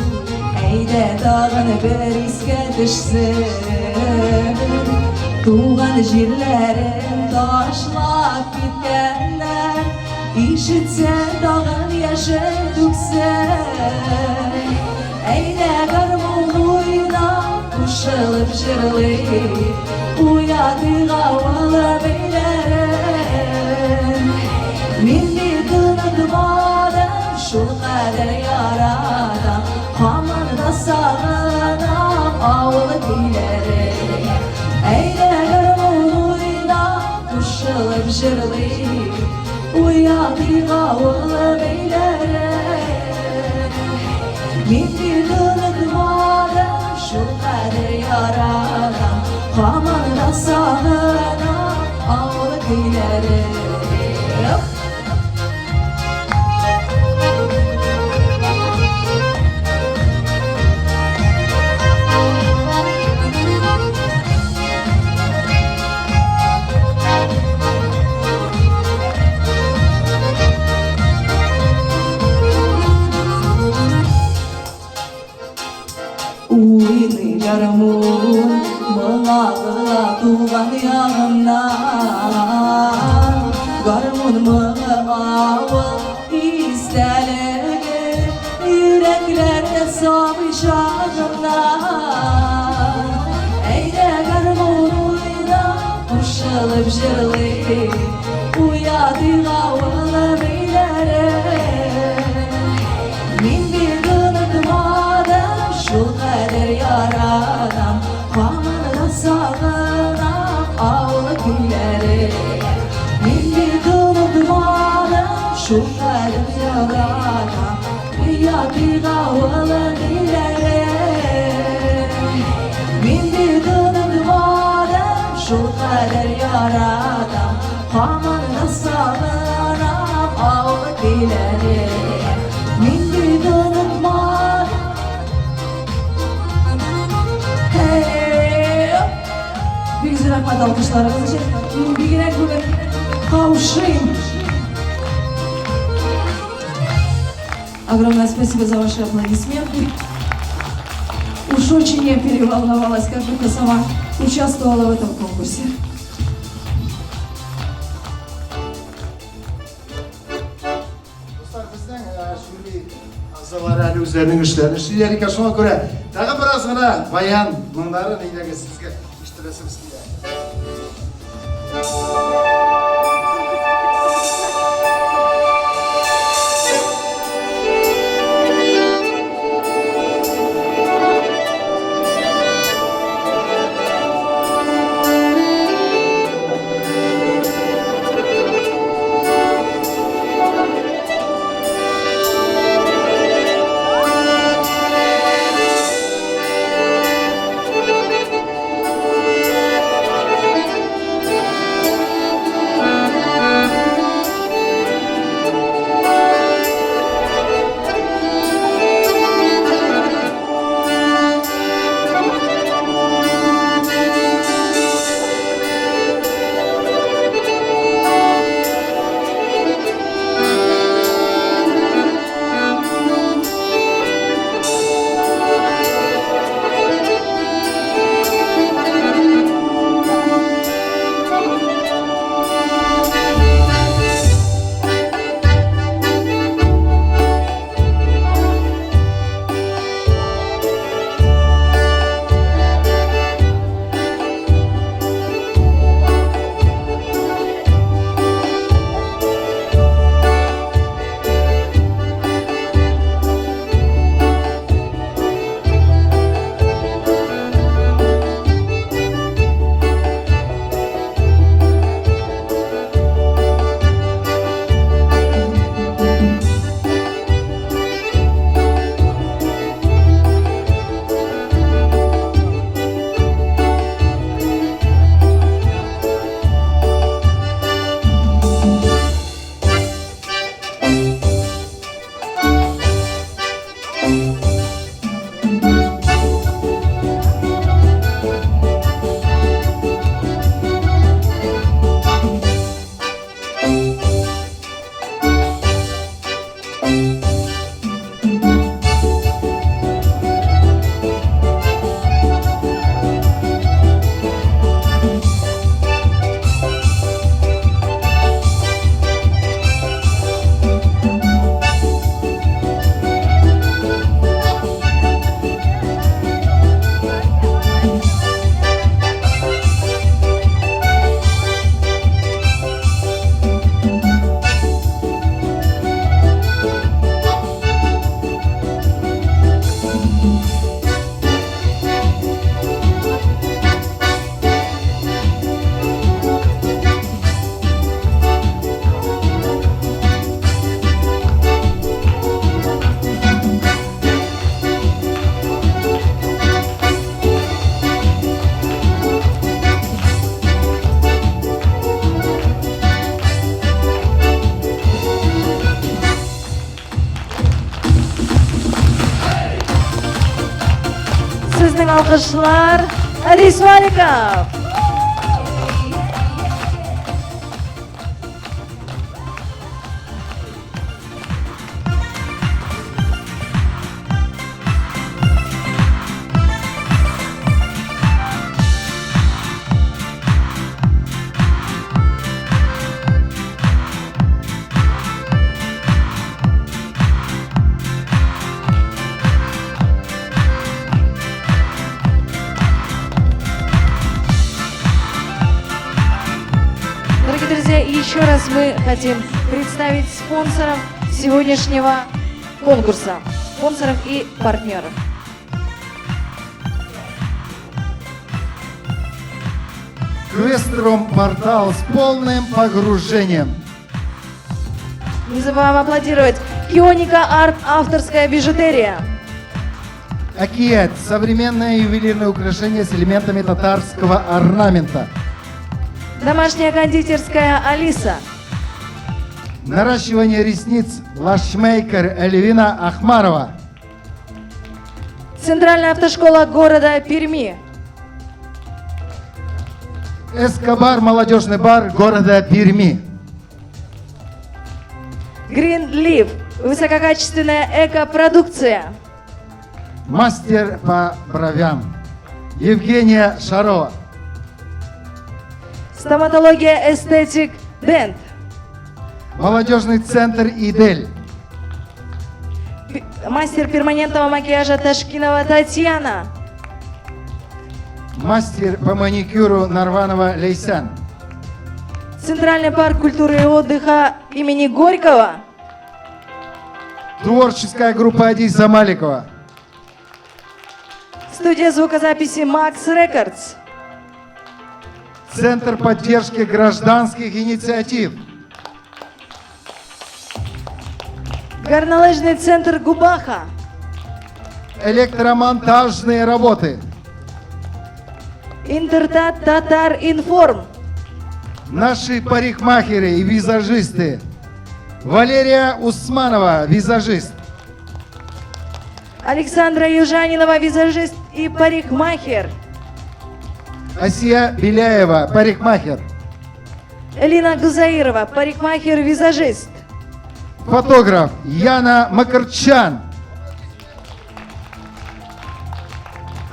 Speaker 14: әйдә тагын бер искә төшсен. Туган җирләрен ташлап киткәннәр, ишетсә тагын яшен түксен. Әйдә гармун уйнап, кушылып җырлыйк, уятыйк авылым өйләрен. Мин бит онытмадым, шул кадәр яратам, һаман да сагынам авыл көйләрен. Әйдә гармун уйнап, кушылып җырлыйк, уятыйк авылым өйләрен. Мин бит онытмадым, шул кадәр яратам, һаман да сагынам авыл көйләрен. Уйный гармун, моңа гына туган ягымнан. Гармун моңы авыл истәлеге, йөрәкләрдә сабый чагымнан. Әйдә гармун уйнап, кушылып җырлыйк, уятыйк авылым өйләрен. Мин бит онытмадым, шул кадәр яратам, һаман да сагынам авыл көйләрен. Мин бит онытмадым, шул кадәр яратам, уятыйк авылым өйләрен. Мин бит онытмадым, шул кадәр яратам, һаман да сагынам авыл көйләрен. Мин бит онытмадым. Hey! Бик зур рәхмәт алкышларыгыз өчен. Мин бигрәк бүген каушыйм. Огромное спасибо за ваши аплодисменты. Уж очень я переволновалась, как будто сама участвовала в этом конкурсе.
Speaker 1: Дуслар, безнең жюри әгъзалары әле үзләренең эшләрен эшлиләр икән. Шуңа күрә тагы бераз гына баян моңнарын әйдәгез сезгә ишеттерәсебез килә.
Speaker 2: Сезнең алкышлар, Арис Маликов! Дорогие друзья, еще раз мы хотим представить спонсоров сегодняшнего конкурса, спонсоров и партнеров.
Speaker 1: Квестром портал с полным погружением.
Speaker 2: Не забываем аплодировать. Кионика Арт, авторская бижутерия.
Speaker 1: Акиет – современное ювелирное украшение с элементами татарского орнамента.
Speaker 2: Домашняя кондитерская Алиса.
Speaker 1: Наращивание ресниц лашмейкер Эльвина Ахмарова.
Speaker 2: Центральная автошкола города Перми.
Speaker 1: Эскобар – молодежный бар города Перми.
Speaker 2: Green Leaf. Высококачественная экопродукция.
Speaker 1: Мастер по бровям Евгения Шарова.
Speaker 2: Стоматология Эстетик Дент.
Speaker 1: Молодежный центр Идель.
Speaker 2: Мастер перманентного макияжа Ташкинова Татьяна.
Speaker 1: Мастер по маникюру Нарванова Лейсан.
Speaker 2: Центральный парк культуры и отдыха имени Горького.
Speaker 1: Творческая группа Адиса Маликова.
Speaker 2: Студия звукозаписи Макс Рекордс.
Speaker 1: Центр поддержки гражданских инициатив.
Speaker 2: Горнолыжный центр Губаха.
Speaker 1: Электромонтажные работы.
Speaker 2: Интертат Татар Информ.
Speaker 1: Наши парикмахеры и визажисты. Валерия Усманова, визажист.
Speaker 2: Александра Южанинова, визажист и парикмахер.
Speaker 1: Асия Беляева, парикмахер.
Speaker 2: Элина Гузаирова, парикмахер-визажист.
Speaker 1: Фотограф Яна Макарчан.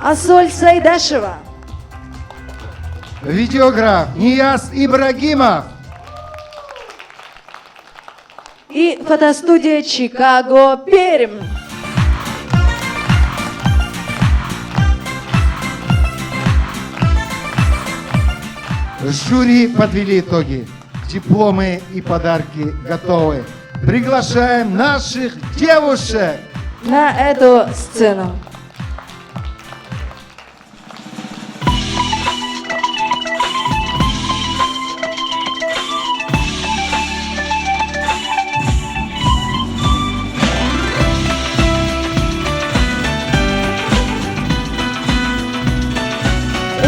Speaker 2: Асоль Сайдашева.
Speaker 1: Видеограф Нияз Ибрагимов.
Speaker 2: И фотостудия Чикаго Пермь.
Speaker 1: Жюри подвели итоги. Дипломы и подарки готовы. Приглашаем наших девушек
Speaker 2: на эту сцену.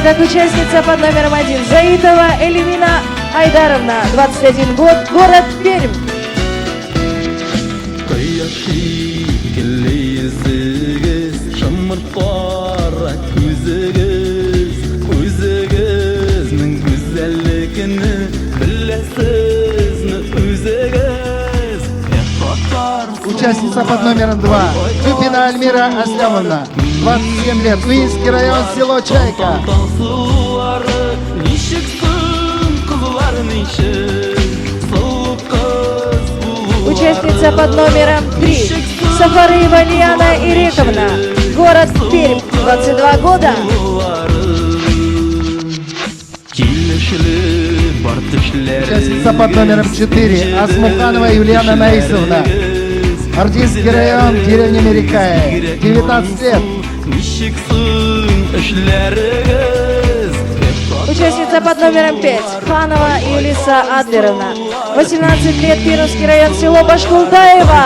Speaker 2: Итак, участница под номером 1 Заитова Эльвина Айдаровна, 21 год, город Пермь.
Speaker 15: Кояш шикелле йөзегез, шомырт кара күзегез, үзегезнең гүзәллегене беләсезме үзегез?
Speaker 1: Участница под номером 2 Чупина Альмира Аслямовна, 27 лет, Уинский район, село Чайка.
Speaker 15: Сулары ничек соң, кызлар ничек, сылу кыз булулары.
Speaker 2: Участница под номером 3 Сафарыева Лиана Ирековна, город Пермь, 22 года.
Speaker 15: Килешле бар тешләре.
Speaker 1: Участница под номером 4 Асмуханова Юлиана Наисовна, Артинский район, деревня Мерикая, 19 лет.
Speaker 15: Ничек соң эшләрегез?
Speaker 2: Участница под номером 5 Ханова Юлиса Адлеровна, 18 лет, Пермский район, село Башкулдаево.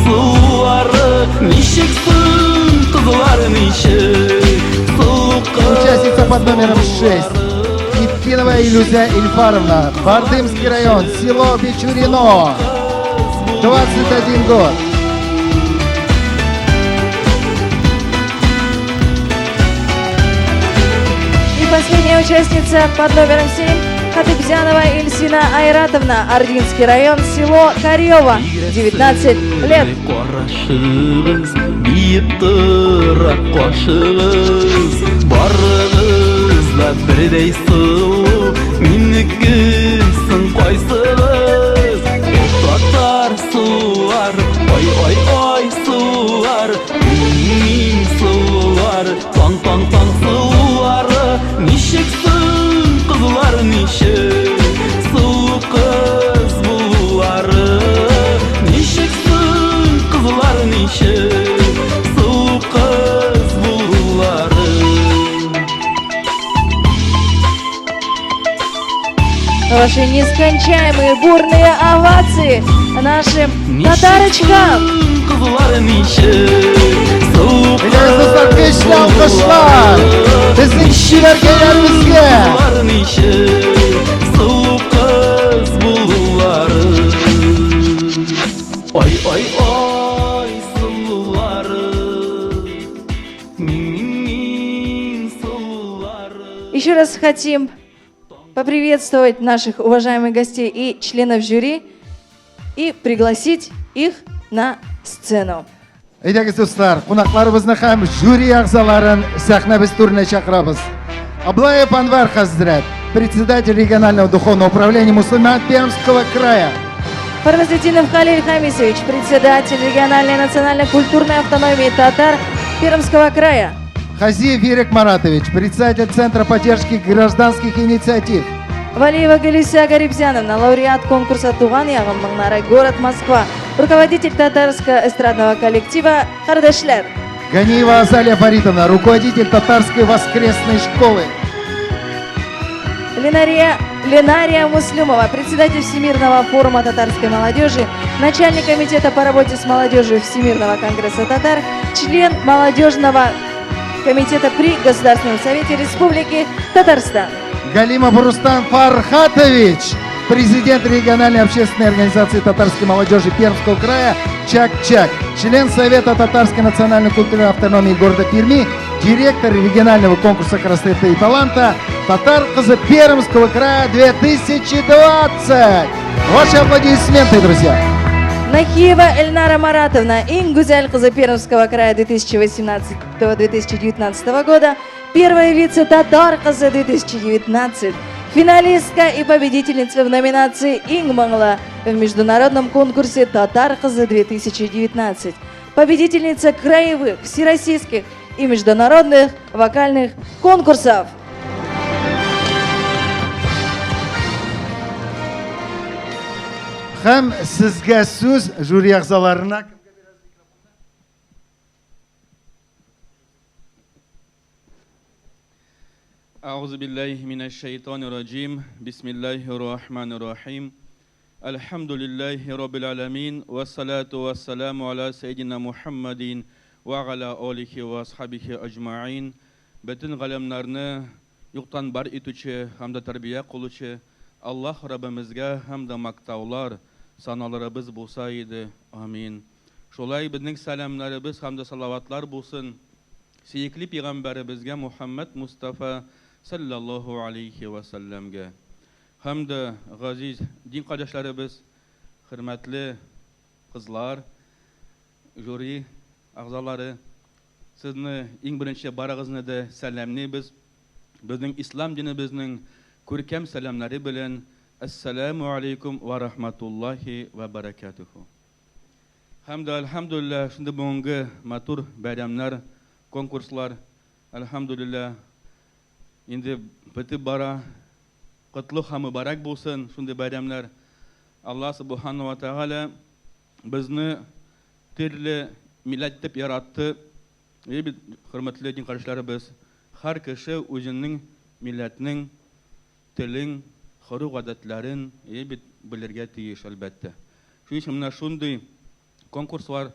Speaker 15: Сулары ничек соң, кызлар ничек, сылу кыз.
Speaker 1: Участница под номером 6 Иткинова Илюзя Ильфаровна, Бардымский район, село Бичурино, 21 год.
Speaker 2: Участница под номером 7 Хатыбзянова Эльсина Айратовна, Ординский район, село Карево, 19 лет.
Speaker 15: Карашыгыз, биеп тора кашыгыз, барыгыз да бердәй сылу, минеке соң кайсыгыз? Татар сулар, ай ай ай сулар, мин сулар, таң таң таң сулары, ничек соң кызлар ничек, сылу кыз булулары, ничек соң кызлар ничек, сылу кыз булулары.
Speaker 2: Ваши нескончаемые бурные овации нашим татарочкам.
Speaker 15: Кызлар ничек, сылу
Speaker 1: Әйдәгез, дуслар, көчле алкышлар! Безнең чибәркәйләребезгә!
Speaker 15: Кызлар ничек, сылу кыз булулары. Ай, ай, ай, сылулары, мин, мин, сылулары.
Speaker 2: Еще раз хотим поприветствовать наших уважаемых гостей и членов жюри и пригласить их на сцену.
Speaker 1: Әйдәгез, дуслар, кунакларыбызны һәм жюри әгъзаларын сәхнәбез түренә чакырабыз. Аблаев Анвар хәзрәт, председатель регионального духовного управления мусульман Пермского края.
Speaker 2: Фармазетдинов Халиль Хамисович, председатель региональной национально-культурной автономии татар Пермского края.
Speaker 1: Хазиев Ирек Маратович, председатель Центра поддержки гражданских инициатив.
Speaker 2: Валиева Галися Гарибзяновна, лауреат конкурса «Туган ягым моңнары», город Москва, руководитель татарского эстрадного коллектива «Кардәшләр».
Speaker 1: Ганиева Азалия Фаритовна, руководитель татарской воскресной школы.
Speaker 2: Ленария Муслюмова, председатель Всемирного форума татарской молодежи, начальник комитета по работе с молодежью Всемирного конгресса татар, член молодежного комитета при Государственном совете Республики Татарстан.
Speaker 1: Галимов Рустам Фархатович, президент региональной общественной организации татарской молодежи Пермского края «Чак-Чак», член Совета татарской национальной культурной автономии города Перми, директор регионального конкурса красоты и таланта «Татар кызы Пермского края 2020». Ваши аплодисменты, друзья.
Speaker 2: Нахиева Эльнара Маратовна, Иң гүзәл кызы Пермского края 2018-2019 года, первая вице-татар кызы 2019, финалистка и победительница в номинации Иң моңлы в международном конкурсе Татар кызы 2019, победительница краевых, всероссийских и международных вокальных конкурсов.
Speaker 1: Һәм сезгә сүз, жюри әгъзаларына.
Speaker 16: أعوذ بالله من الشيطان الرجيم بسم الله الرحمن الرحيم الحمد لله رب العالمين والصلاة والسلام على سيدنا محمد وعلى آله وأصحابه أجمعين. Бөтен галәмнәрне юктан бар итүче һәм дә тәрбия кылучы Аллаһ Раббымызга һәм дә мактаулар саналарыбыз булса иде. Амин. Шулай безнең сәламнәребез һәм дә салаватлар булсын сөекле пәйгамбәребезгә Мухаммад Мустафа саллаллаһу алейхи ва саллямгә. Һәм дә газиз дин кардәшләребез, хөрмәтле кызлар, жюри әгъзалары, сезне иң беренче барыгызны да сәламлибез. Безнең ислам динебезнең күркәм сәламнәре белән Ассаламу алейкум ва рахматуллахи ва баракатуху. Һәм дә әлхәмдүлилләһ, шундый бүгенге матур бәйрәмнәр, конкурслар, әлхәмдүлилләһ, инде бетеп бара. Котлы һәм мөбарәк булсын шундый бәйрәмнәр. Аллаһ субхану ва тааля безне төрле милләт итеп яратты. Ey бит, хөрмәтле дин кардәшләребез, һәр кеше үзенең милләтнең телен, гореф-гадәтләрен ey бит белергә тиеш, әлбәттә. Шуның өчен менә шундый конкурслар,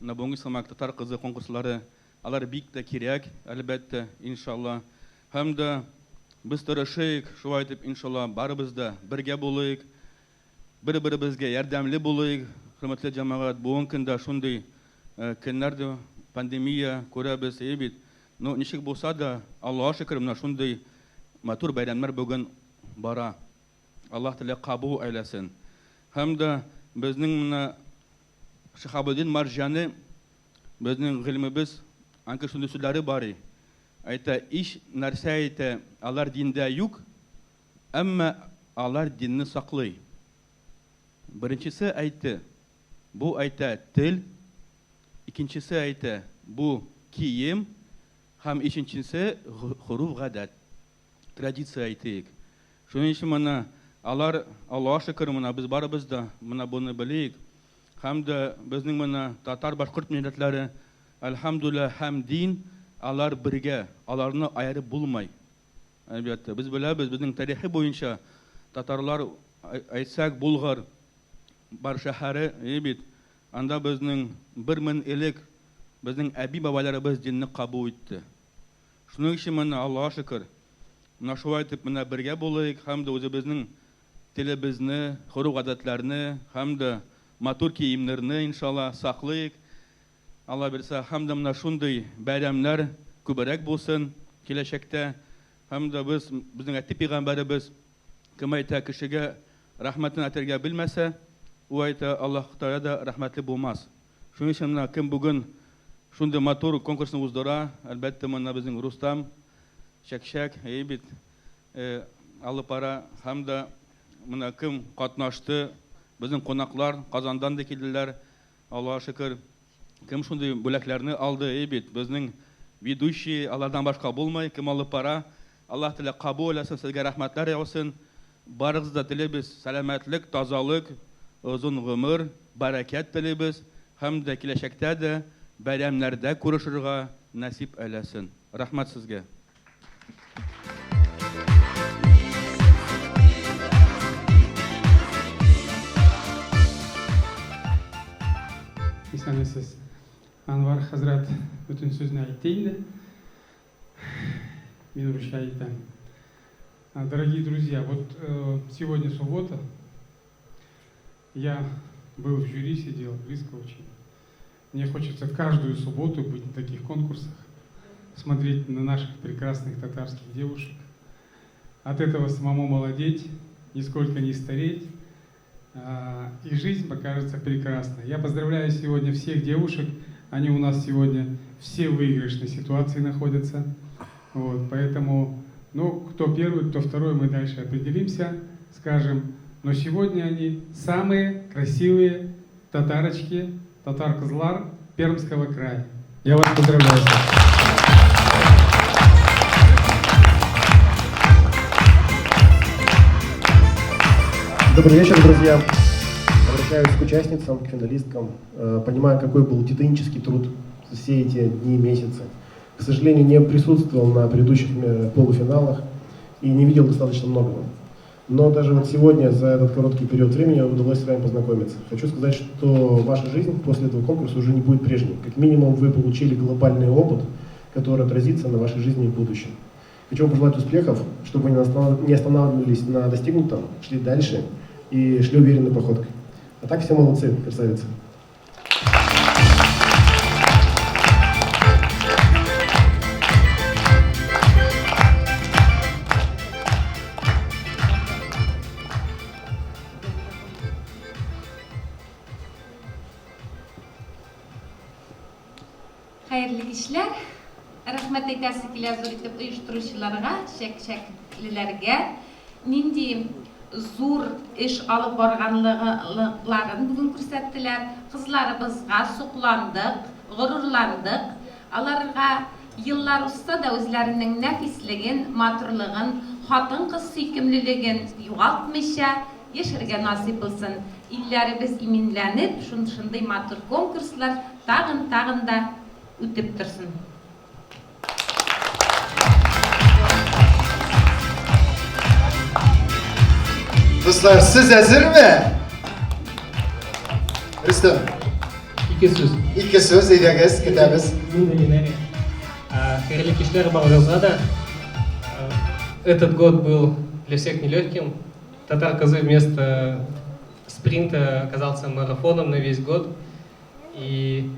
Speaker 16: менә бүгенге сымак татар кызы конкурслары, алар бик тә кирәк, әлбәттә, иншалла. Һәм дә без тырышыйк, шулай итеп, иншалла, барыбыз да бергә булыйк, бер-беребезгә ярдәмле булыйк. Хөрмәтле җәмәгать, бүгенге көндә шундый көннәр дә, пандемия күрәбез, әйе бит. Ну, ничек булса да, Аллаһка шөкер, менә шундый матур бәйрәмнәр бүген бара. Аллаһ Тәгалә кабул әйләсен. Һәм дә безнең менә Шиһабетдин Марҗани, безнең гыйльмебез, анкы шундый сүзләре бар и. Әйтә, ич нәрсә әйтә, алар диндә юк, әмма алар динне саклый. Беренчесе әйтте, бу әйтә тел, икенчесе әйтә, бу кием, һәм өченчесе гореф-гадәт, традиция әйтик. Шуның өчен менә алар, Аллага шөкер, менә без барыбыз да менә буны белик. Һәм дә безнең менә татар-башкорт милләтләре, әлхәмдүлилләһ, һәм дин, алар бергә, аларны аерып булмый. Әлбәттә, без беләбез, безнең тарихи буенча татарлар, әйтсәк, Булгар бар шәһәре, әйе бит, анда безнең 1000 элек безнең әби-бабайларыбыз динне кабул итте. Шуның өчен менә Аллага шөкер, менә шулай итеп менә бергә булыйк һәм дә үзебезнең телебезне, гореф-гадәтләрне һәм дә матур киемнәрне, иншалла, саклыйк. Алла бирсә, һәм дә менә шундый бәйрәмнәр күбрәк булсын киләчәктә. Һәм дә без, безнең әти пәйгамбәребез, кем әйтә, кешегә рәхмәтен әйтергә белмәсә, ул әйтә, Аллаһ Тәгалә дә рәхмәтле булмас. Шуның өчен менә кем бүген шундый матур конкурсны уздыра, әлбәттә, менә безнең Рустам Чәкчәк, әйе бит, алып бара. Һәм дә менә кем катнашты, безнең кунаклар Казандан да килделәр, Аллага шөкер. Кем шундый бүләкләрне алды, әйе бит, безнең ведущий, алардан башка булмый, кем алып бара. Аллаһ Тәгалә кабул әйләсен, сезгә рәхмәтләр яусын. Барыгыз да телибез сәламәтлек, тазалык, озын гомер, бәрәкәт телибез һәм дә киләчәктә дә бәйрәмнәрдә күрешергә нәсип әйләсен. Рәхмәт сезгә.
Speaker 17: Исәнмесез. Анвар хәзрәт бөтен сүзне әйтте инде. Мин русча әйтәм. Дорогие друзья, вот сегодня суббота. Я был в жюри, сидел близко очень. Мне хочется каждую субботу быть на таких конкурсах, смотреть на наших прекрасных татарских девушек. От этого самому молодеть, нисколько не стареть, и жизнь покажется прекрасной. Я поздравляю сегодня всех девушек, они у нас сегодня все в выигрышной ситуации находятся. Вот, поэтому, ну, кто первый, кто второй, мы дальше определимся, скажем. Но сегодня они самые красивые татарочки, татар-кызлар Пермского края. Я вас поздравляю.
Speaker 18: Добрый вечер, друзья. Обращаюсь к участницам, к финалисткам. Понимаю, какой был титанический труд все эти дни и месяцы. К сожалению, не присутствовал на предыдущих полуфиналах и не видел достаточно многого. Но даже вот сегодня, за этот короткий период времени, удалось с вами познакомиться. Хочу сказать, что ваша жизнь после этого конкурса уже не будет прежней. Как минимум, вы получили глобальный опыт, который отразится на вашей жизни в будущем. Хочу вам пожелать успехов, чтобы вы не останавливались на достигнутом, шли дальше и шли уверенной походкой. А так все молодцы, красавицы.
Speaker 19: Хәерле кичләр. Рәхмәт әйтәсе килә зур итеп оештыручыларга, чәкчәклеләргә. Нинди зур эш алып барганлыкларын бүген күрсәттеләр. Кызларыбызга сокландык, горурландык. Аларга еллар узса да үзләренең нәфислеген, матурлыгын, хатын-кыз сөйкемлелеген югалтмыйча яшәргә насыйп булсын. Илләребез иминләнеп, шушындый матур конкурслар тагын-тагын да үтеп торсын.
Speaker 1: Дуслар, сез әзерме? Рөстәм.
Speaker 20: Ике сүз.
Speaker 1: Ике сүз, әйдәгез, көтәбез.
Speaker 20: Хәерле кичләр барыгызга да. Этот год был для всех нелегким. Татар кызы вместо спринта оказался марафоном на весь год. И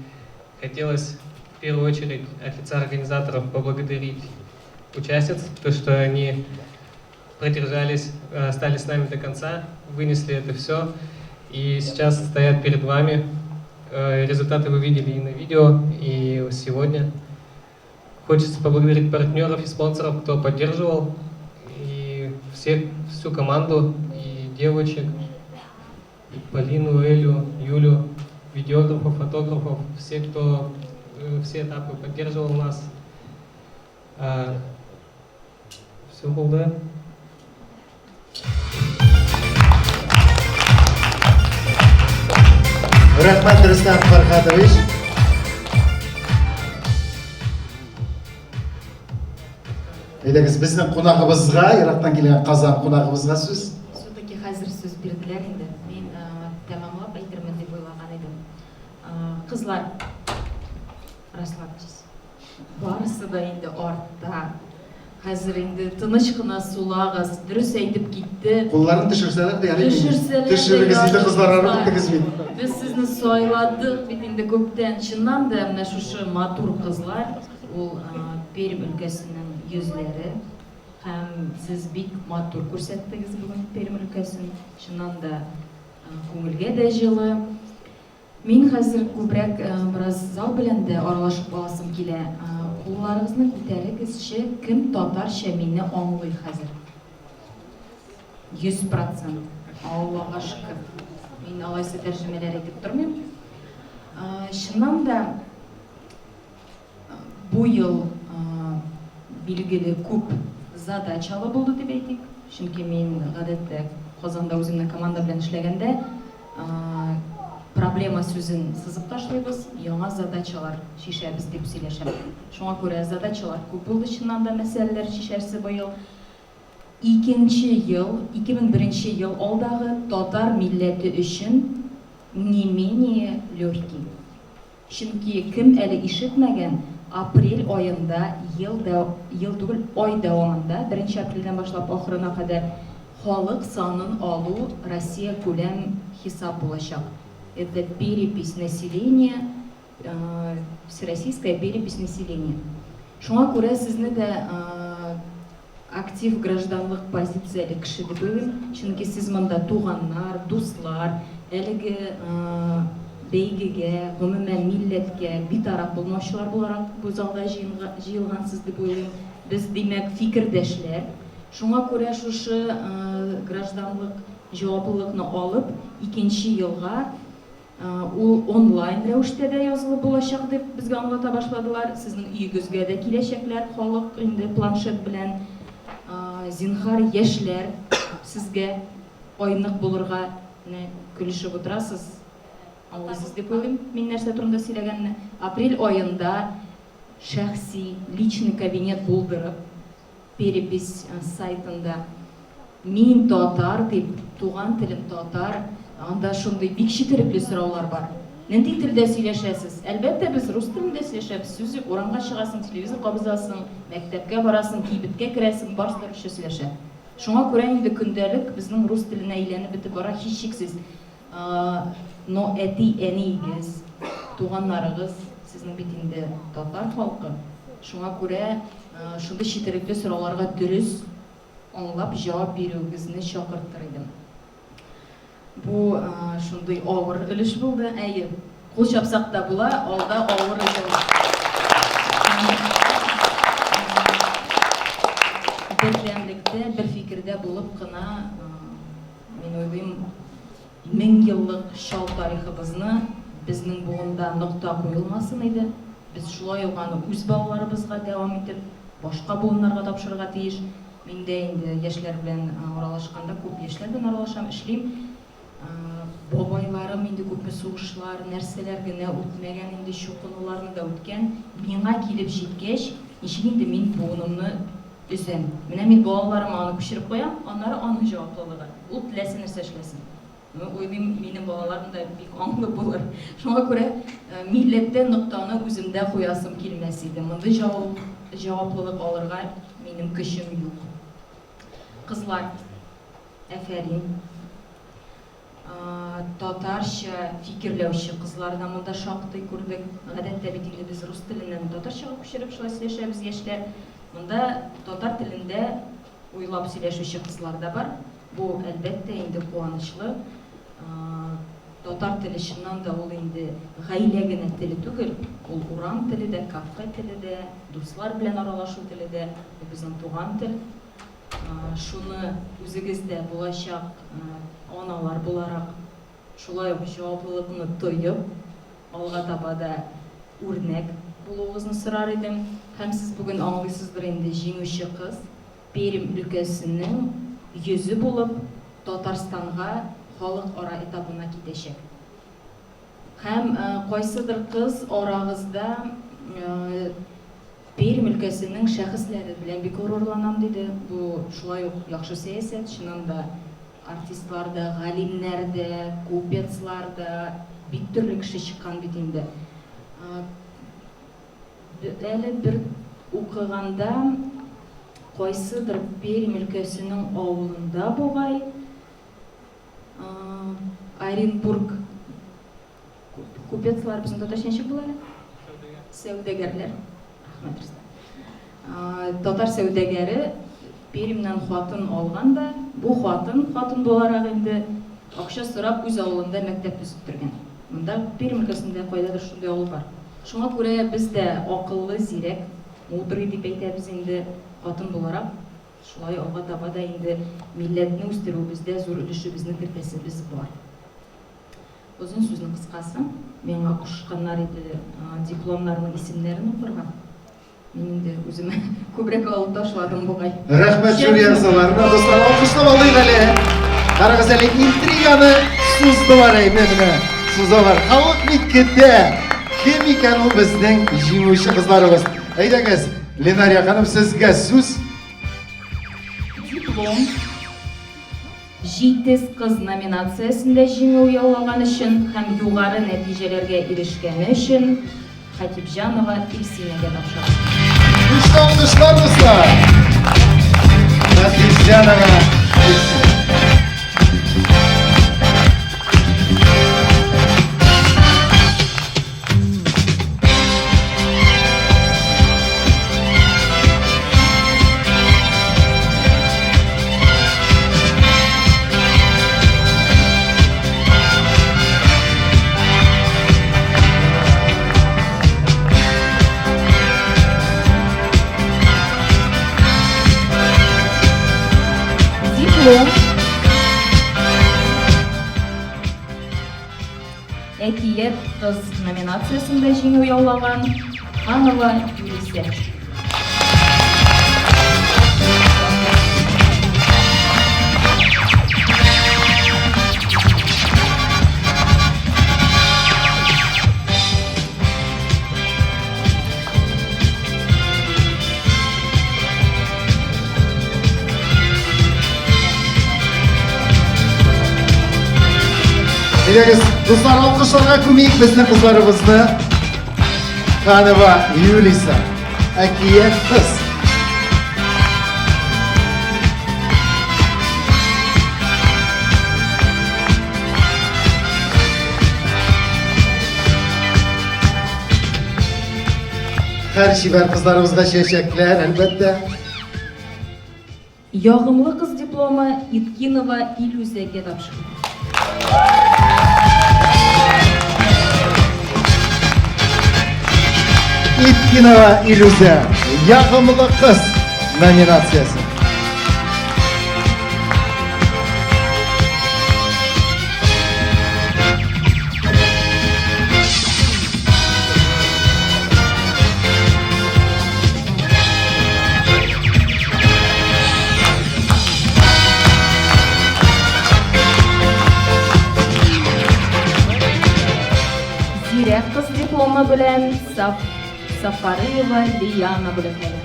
Speaker 20: хотелось в первую очередь от лица организаторов поблагодарить участниц, то, что они Продержались, остались с нами до конца, вынесли это все. И сейчас стоят перед вами. Результаты вы видели и на видео, и сегодня. Хочется поблагодарить партнеров и спонсоров, кто поддерживал, и всех, всю команду, и девочек, и Полину, Элю, Юлю, видеографов, фотографов, все, кто все этапы поддерживал нас. Все было, да?
Speaker 1: Рәхмәт, Рөстәм Фәрхатович. Әйдәгез, безнең кунагыбызга, ерактан килгән Казан кунагыбызга сүз.
Speaker 21: Все-таки хәзер сүз бирделәр инде. Мин тәмамлап әйтермен дип уйлаган идем. Кызлар, расслабьтесь. Барысы да инде артта. Хәзер инде тыныч кына сулагыз. Дөрес әйтеп китте.
Speaker 1: Кулларын төшерсәләр дә ярый.
Speaker 21: Төшерсәләр дә
Speaker 1: Төшерегез инде, кызлар, арып беттегез бит.
Speaker 21: Без сезне сайладык бит инде күптән. Чыннан да менә шушы матур кызлар, ул Пермь өлкәсенең йөзләре. Һәм сез бик матур күрсәттегез бүген Пермь өлкәсен. Чыннан да күңелгә дә җылы. Мин хәзер күбрәк бераз зал белән дә аралашып аласым килә. Кулларыгызны күтәрегезче, кем татарча мине аңлый хәзер? 100%. Аллага шөкер. Мин алайса тәрҗемәләр әйтеп тормыйм. Чыннан да Бу ел, билгеле, күп задачалы булды дип әйтик. Чөнки мин, гадәттә, Казанда үземнең команда белән эшләгәндә, проблема сүзен сызып ташлыйбыз, яңа задачалар чишәбез дип сөйләшәм. Шуңа күрә задачалар күп булды, чыннан да, мәсьәләләр чишәрсе быел. Икенче ел, 2001 ел алдагы татар милләте өчен не менее легкий. Чөнки кем әле ишетмәгән, апрель аенда ел дә, ел түгел, ай дәвамында, беренче апрельдән башлап ахырына кадәр халык санын алу Россиякүләм хисап булачак. Это перепись населения, всероссийская перепись населения. Шуңа күрә сезне дә Актив гражданлык позицияле кеше дип уйлыйм, чөнки сез монда туганнар, дуслар, әлеге бәйгегә, гомумән, милләткә битараф булмаучылар буларак бу залда җыелгансыз дип уйлыйм. Без, димәк, фикердәшләр. Шуңа күрә шушы гражданлык җаваплылыкны алып, икенче елга Ул онлайн рәвештә дә язылып булачак, дип безгә аңлата башладылар. Сезнең өегезгә дә киләчәкләр халык инде планшет белән. Зинһар, яшьләр, сезгә айнык булырга, менә көлешеп утырасыз, аңлыйсыз дип уйлыйм, мин нәрсә турында сөйләгәнне. Апрель аенда шәхси, личный кабинет булдырып, Перепись сайтында Мин татар дип, туган телем татар, анда шундый бик четерекле сораулар бар. Нинди телдә сөйләшәсез? Әлбәттә, без рус телендә сөйләшәбез, сүз юк, урамга чыгасың, телевизор кабызасың, мәктәпкә барасың, кибеткә керәсең, барысы да русча сөйләшә. Шуңа күрә инде көндәлек безнең рус теленә әйләнеп бетеп бара, һичшиксез. Но әти-әниегез, туганнарыгыз сезнең бит инде татар халкы, шуңа күрә шундый четерекле сорауларга дөрес аңлап җавап бирүегезне чакыртыр идем. Бу шундый авыр өлеш булды. Әйе, кул чапсак та була, алда авыр ел. Бердәмлектә, бер фикердә булып кына Мин уйлыйм, меңьеллык чал тарихыбызны безнең буында нокта куелмасын иде. Без шулай ук аны үз балаларыбызга дәвам итеп, башка буыннарга тапшырырга тиеш. Мин дә инде яшьләр белән аралашканда, күп яшьләр белән аралашам, эшлим. Бабайларым инде күпме сугышлар, нәрсәләр генә үтмәгән инде, чукынуларны да үткән. Миңа килеп җиткәч, ничек инде мин буынымны Өзәм. Менә мин балаларыма аны күчереп куям, аннары аның җаваплылыгы. Ул теләсә нәрсә эшләсен. Ну, уйлыйм, минем балаларым да бик аңлы булыр. Шуңа күрә милләттә ноктаны үземдә куясым килмәс иде. Мондый җаваплылык алырга минем көчем юк. Кызлар, афәрин. Татарча фикерләүче кызлар да монда шактый күрдек. Гадәттә бит инде без рус теленнән татарчага күчереп шулай сөйләшәбез, яшьләр. Монда татар телендә уйлап сөйләшүче кызлар да бар. Бу, әлбәттә, инде куанычлы. Татар теле чыннан да ул инде гаилә генә теле түгел, ул урам теле дә, кафе теле дә, дуслар белән аралашу теле дә, ул безнең туган тел. Шуны үзегез дә булачак аналар буларак шулай ук җаваплылыкны тоеп, алга таба да үрнәк булуыгызны сорар идем. Һәм сез бүген аңлыйсыздыр инде, җиңүче кыз Пермь өлкәсенең йөзе булып Татарстанга халыкара этабына китәчәк. Һәм кайсыдыр кыз арагызда Пермь өлкәсенең шәхесләре белән бик горурланам, диде. Бу шулай ук яхшы сәясәт, чыннан да артистлар да, галимнәр дә, купецлар да, бик төрле кеше чыккан бит инде. Әле бер укыганда кайсыдыр Пермь өлкәсенең авылында бугай, Оренбург купецлар, безнең татарча ничек була әле? Сәүдәгәрләр. Рәхмәт, Рөстәм. Татар сәүдәгәре Пермьнән хатын алган да, бу хатын, хатын буларак инде, акча сорап үз авылында мәктәп төзеттергән. Монда Пермь өлкәсендә кайдадыр шундый авыл бар. Шуңа күрә без дә акыллы, зирәк, мудрый дип әйтәбез инде, хатын буларак, шулай алга таба да инде милләтне үстерүебездә зур өлешебезне кертәсебез бар. Озын сүзнең кыскасы, миңа кушканнар иде дипломнарның исемнәрен укырга. Мин инде үземә күбрәк алып ташладым бугай.
Speaker 1: Рәхмәт жюри әгъзаларына, дуслар, алкышлап алыйк әле. Карагыз әле, интриганы суздылар әйме менә. Сузалар. Халык бит көтә. Кем икән ул безнең җиңүче кызларыбыз? Әйдәгез, Ленария ханым, сезгә сүз.
Speaker 21: Диплом. Җитез кыз номинациясендә җиңү яулаган өчен һәм югары нәтиҗәләргә ирешкәне өчен Хатипҗанова Илсинәгә тапшырыла.
Speaker 1: Көчле алкышлар, дуслар! Хатипҗанова Илсинә.
Speaker 21: Диплом. Әкият кыз номинациясендә җиңү яулаган Ханова Юлисә.
Speaker 1: Әйдәгез, дуслар, алкышларга күмик безнең кызларыбызны. Ханова Юлиса, әкият кыз. Һәр чибәр кызларыбызга чәчәкләр, әлбәттә.
Speaker 21: Ягымлы кыз дипломы Иткинова Илүзәгә тапшырыла.
Speaker 1: Иткинова Илүзә, Ягымлы кыз номинациясе.
Speaker 21: Зирәк кыз дипломы белән Саф Сафарыева Лиана бүләкләнә.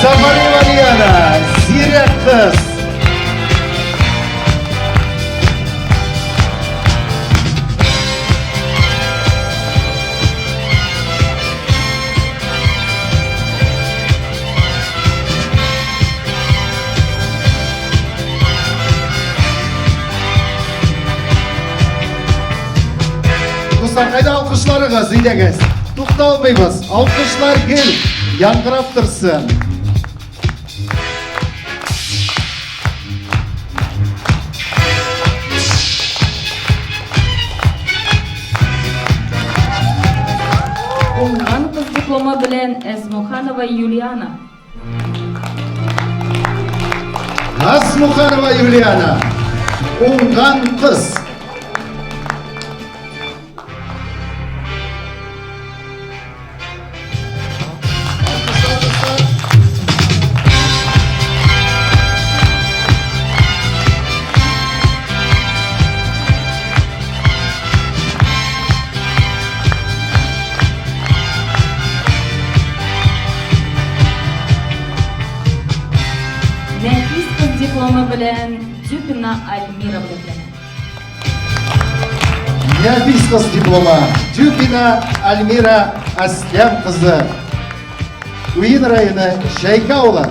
Speaker 1: Сафарыева Лиана, зирәк кыз. Дуслар, кайда алкышларыгыз, әйдәгез. Тукталмыйбыз. Алкышлар гел яңгырап торсын.
Speaker 21: Уңган кыз дипломы белән Әзмуханова Юлиана.
Speaker 1: Әзмуханова Юлиана. Уңган кыз.
Speaker 21: Нәфис кыз дипломы белән Тюпина Альмира бүләкләнә.
Speaker 1: Нәфис кыз дипломы Тюпина Альмира Әсләм кызы. Уен районы Чайка авылы.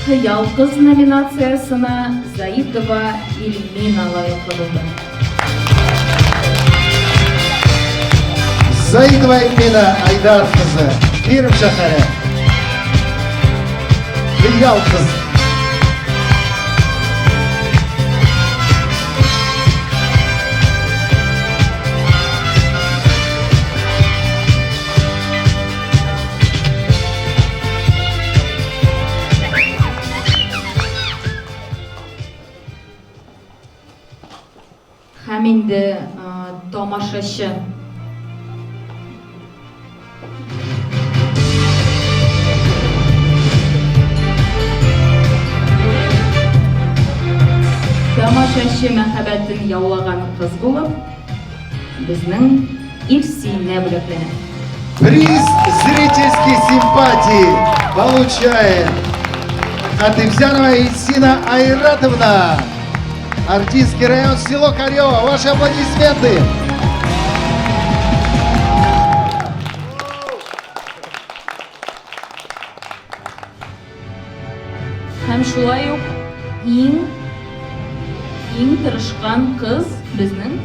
Speaker 21: Хыял кыз номинациясенә Заитова Ильмина лаеклы булды.
Speaker 1: Заитова Эльмина Айдар кызы, Пермь шәһәре. Хыял кыз.
Speaker 21: Һәм инде тамашачы. Тамашачы мәхәббәтен яулаган кыз булып, безнең Илсинә бүләкләнә.
Speaker 1: Приз зрительской симпатии получает Хатыбзянова Ильсина Айратовна. Артистский район, село Карево. Ваши аплодисменты.
Speaker 21: Һәм шулай ук иң иң тырышкан кыз безнең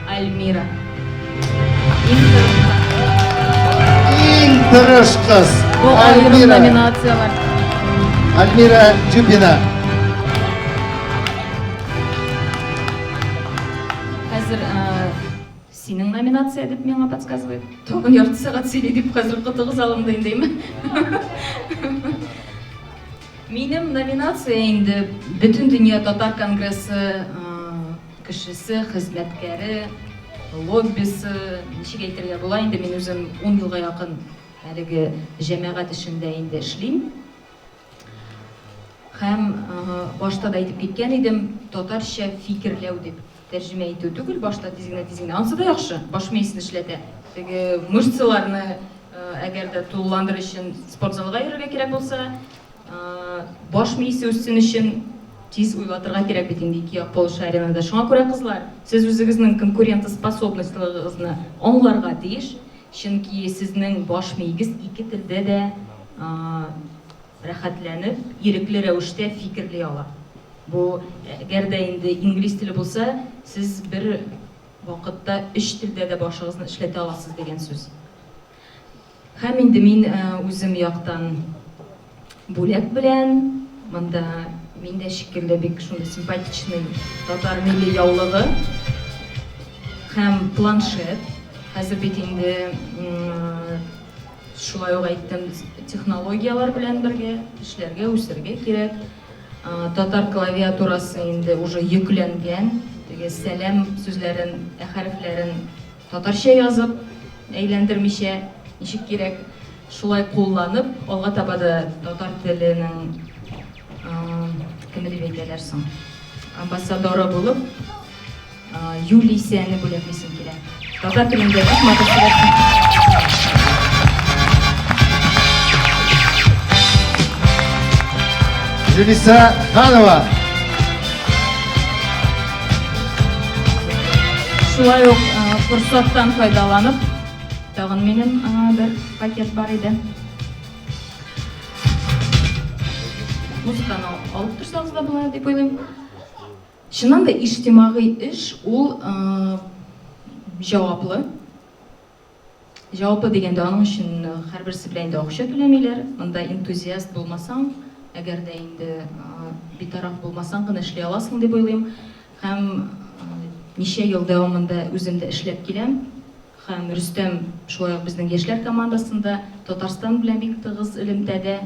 Speaker 21: Альмира. Иң тырышкан.
Speaker 1: Иң тырыш кыз.
Speaker 21: Бу аерым
Speaker 1: Альмира.
Speaker 21: номинацияләр.
Speaker 1: Альмира Дюбина.
Speaker 21: Хәзер э, синең номинация дип миңа подсказывает. Тагын ярты сәгать сөйли дип хәзер котыгыз алынды инде, әйме? Минем номинация инде Бөтендөнья татар конгрессы кешесе, хезмәткәре, лоббисы, ничек әйтергә була инде, мин үзем ун елга якын әлеге җәмәгать эшендә инде эшлим. Һәм башта да әйтеп киткән идем, татарча фикерләү дип тәрҗемә итү түгел, башта тиз генә, тиз генә. Ансы да яхшы, баш миясен эшләтә. Теге мышцаларны Әгәр дә тулыландырыр өчен спортзалга йөрергә кирәк булса, баш миесе үссен өчен тиз уйлатырга кирәк бит инде ике як полушариены да. Шуңа күрә, кызлар, сез үзегезнең конкурентоспособностьлыгыгызны аңларга тиеш, чөнки сезнең баш миегез ике телдә дә рәхәтләнеп, ирекле рәвештә фикерли ала. Бу, әгәр дә инде инглиз теле булса, сез бер вакытта өч телдә дә башыгызны эшләтә аласыз дигән сүз. Һәм инде мин үзем яктан бүләк белән, монда мин дә шикелле бик шундый симпатичный татар милли яулыгы һәм планшет. Хәзер бит инде шулай ук әйттем, технологияләр белән бергә эшләргә, үсәргә кирәк. Татар клавиатурасы инде уже йөкләнгән, теге сәлам сүзләрен, ә хәрефләрен татарча язып, әйләндермичә, ничек кирәк, шулай кулланып, алга таба да татар теленең кеме дип әйтәләр соң, амбассадоры булып, Юлисәне бүләклисем килә. Татар телендә бик матур сөйләшә.
Speaker 1: Юлиса Ханова.
Speaker 21: Шулай ук форсаттан файдаланып, тагын минем бер пакет бар иде. Музыканы алып торсагыз да була дип уйлыйм. Чыннан да иҗтимагый эш ул җаваплы. Җаваплы дигәндә, аның өчен һәрберсе белән инде акча түләмиләр. Монда энтузиаст булмасаң, әгәр дә инде битараф булмасаң гына эшли аласың дип уйлыйм. Һәм ничә ел дәвамында үзем дә эшләп киләм. Һәм Рөстәм шулай ук безнең яшьләр командасында, Татарстан белән бик тыгыз элемтәдә,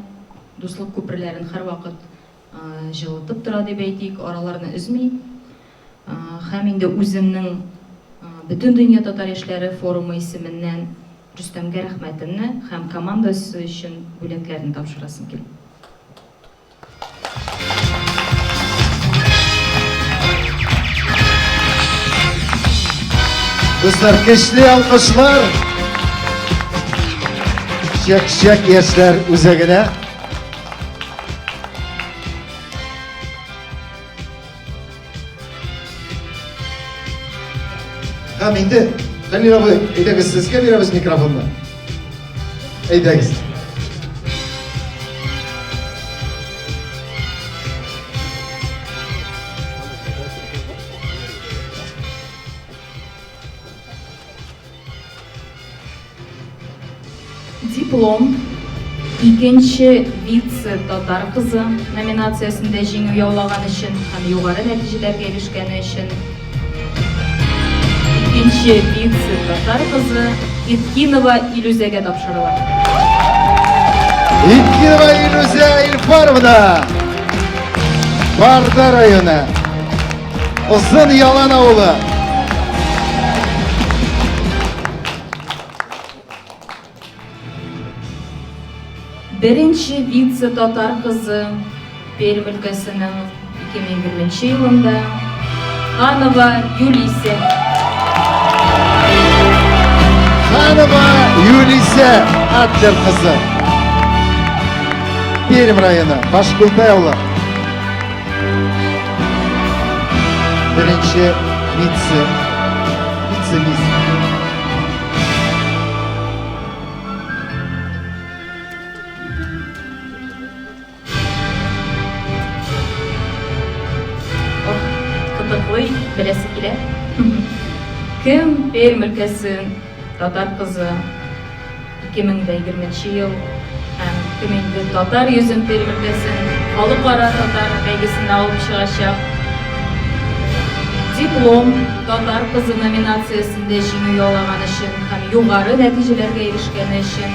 Speaker 21: дуслык күперләрен һәрвакыт җылытып тора дип әйтик, араларны өзми. Һәм инде үземнең Бөтендөнья татар яшьләре форумы исеменнән Рөстәмгә рәхмәтемне һәм командасы өчен бүләкләрне тапшырасым килә.
Speaker 1: Дуслар, көчле алкышлар! Чәк-чәк яшьләр үзәгенә. Һәм инде, Хәлил абый, әйдәгез, сезгә бирәбез микрофонны. Әйдәгез.
Speaker 21: Диплом Икенче вице татар кызы номинациясендә җиңү яулаган өчен һәм югары нәтиҗәләргә ирешкәне өчен Икенче вице татар кызы Иткинова Илүзәгә тапшырыла.
Speaker 1: Иткинова Илүзә Илфаровна! Барда районы. Озын Ялан авылы.
Speaker 21: Беренче вице татар кызы Пермь өлкәсенең 2020 елында Ханова Юлисә.
Speaker 1: Ханова Юлисә Адлер кызы. Пермь районы, Башкултай авылы. Беренче вице, вице-мисс.
Speaker 21: Ох, кытыклый, беләсе килә. Кем Пермь өлкәсе татар кызы 2020 ел һәм кем инде татар йөзен Пермь өлкәсен халыкара татар бәйгесенә алып чыгачак. Диплом Татар кызы номинациясендә җиңү яулаган өчен һәм югары нәтиҗәләргә ирешкәне өчен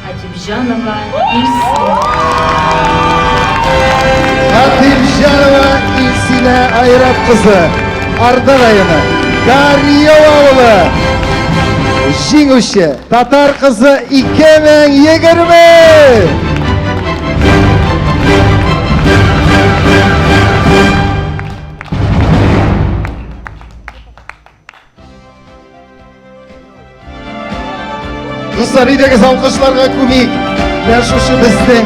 Speaker 21: Хатипҗанова Илсинә.
Speaker 1: Хатипҗанова Илсинә Айрат кызы, Арда районы, Карьел авылы. Җиңүче Татар кызы 2020! Дуслар, әйдәгез алкышларга күмик. Менә шушы безнең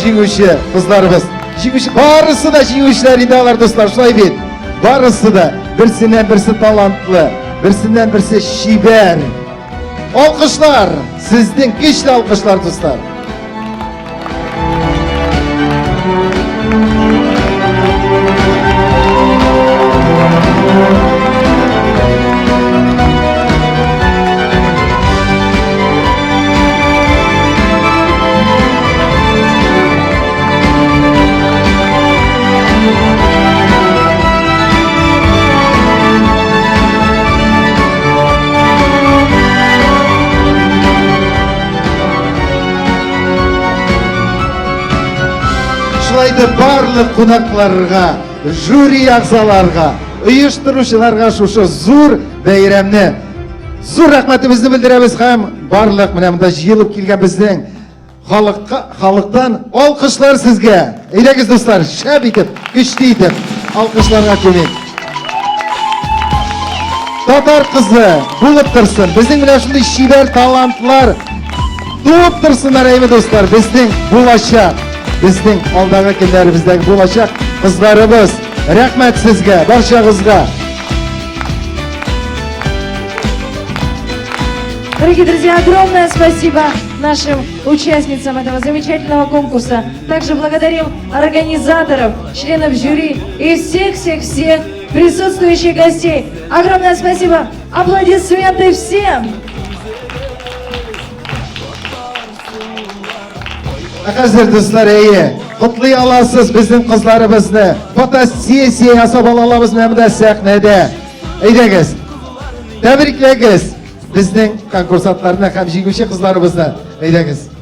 Speaker 1: җиңүче кызларыбыз. Җиңүче, барысы да җиңүчеләр инде алар, дуслар, шулай бит. Барысы да берсеннән берсе талантлы, берсеннән берсе чибәр. Алкышлар, сезнең көчле алкышлар, дуслар. Шулай итеп барлык кунакларга, жюри әгъзаларга, оештыручыларга шушы зур бәйрәмне зур рәхмәтебезне белдерәбез һәм барлык менә монда җыелып килгән безнең халыкка халыктан алкышлар сезгә. Әйдәгез, дуслар, шәп итеп, көчле итеп алкышларга күмик. Татар кызы булып торсын. Безнең менә шундый чибәр талантлар туып торсыннар, әйме, дуслар. Безнең булачак, безнең алдагы көннәребездәге булачак кызларыбыз. Рәхмәт сезгә, барчагызга.
Speaker 2: Дорогие друзья, огромное спасибо.
Speaker 14: нашим участницам этого замечательного конкурса. Также благодарим организаторов, членов жюри и всех-всех-всех присутствующих гостей. Огромное спасибо! Аплодисменты всем!
Speaker 1: Ә хәзер, дуслар, әйе, котлый аласыз безнең кызларыбызны. Фотосессия ясап ала алабыз менә монда сәхнәдә. Әйдәгез, тәбрикләгез безнең конкурсантларны һәм җиңүче кызларыбызны. Әйдәгез.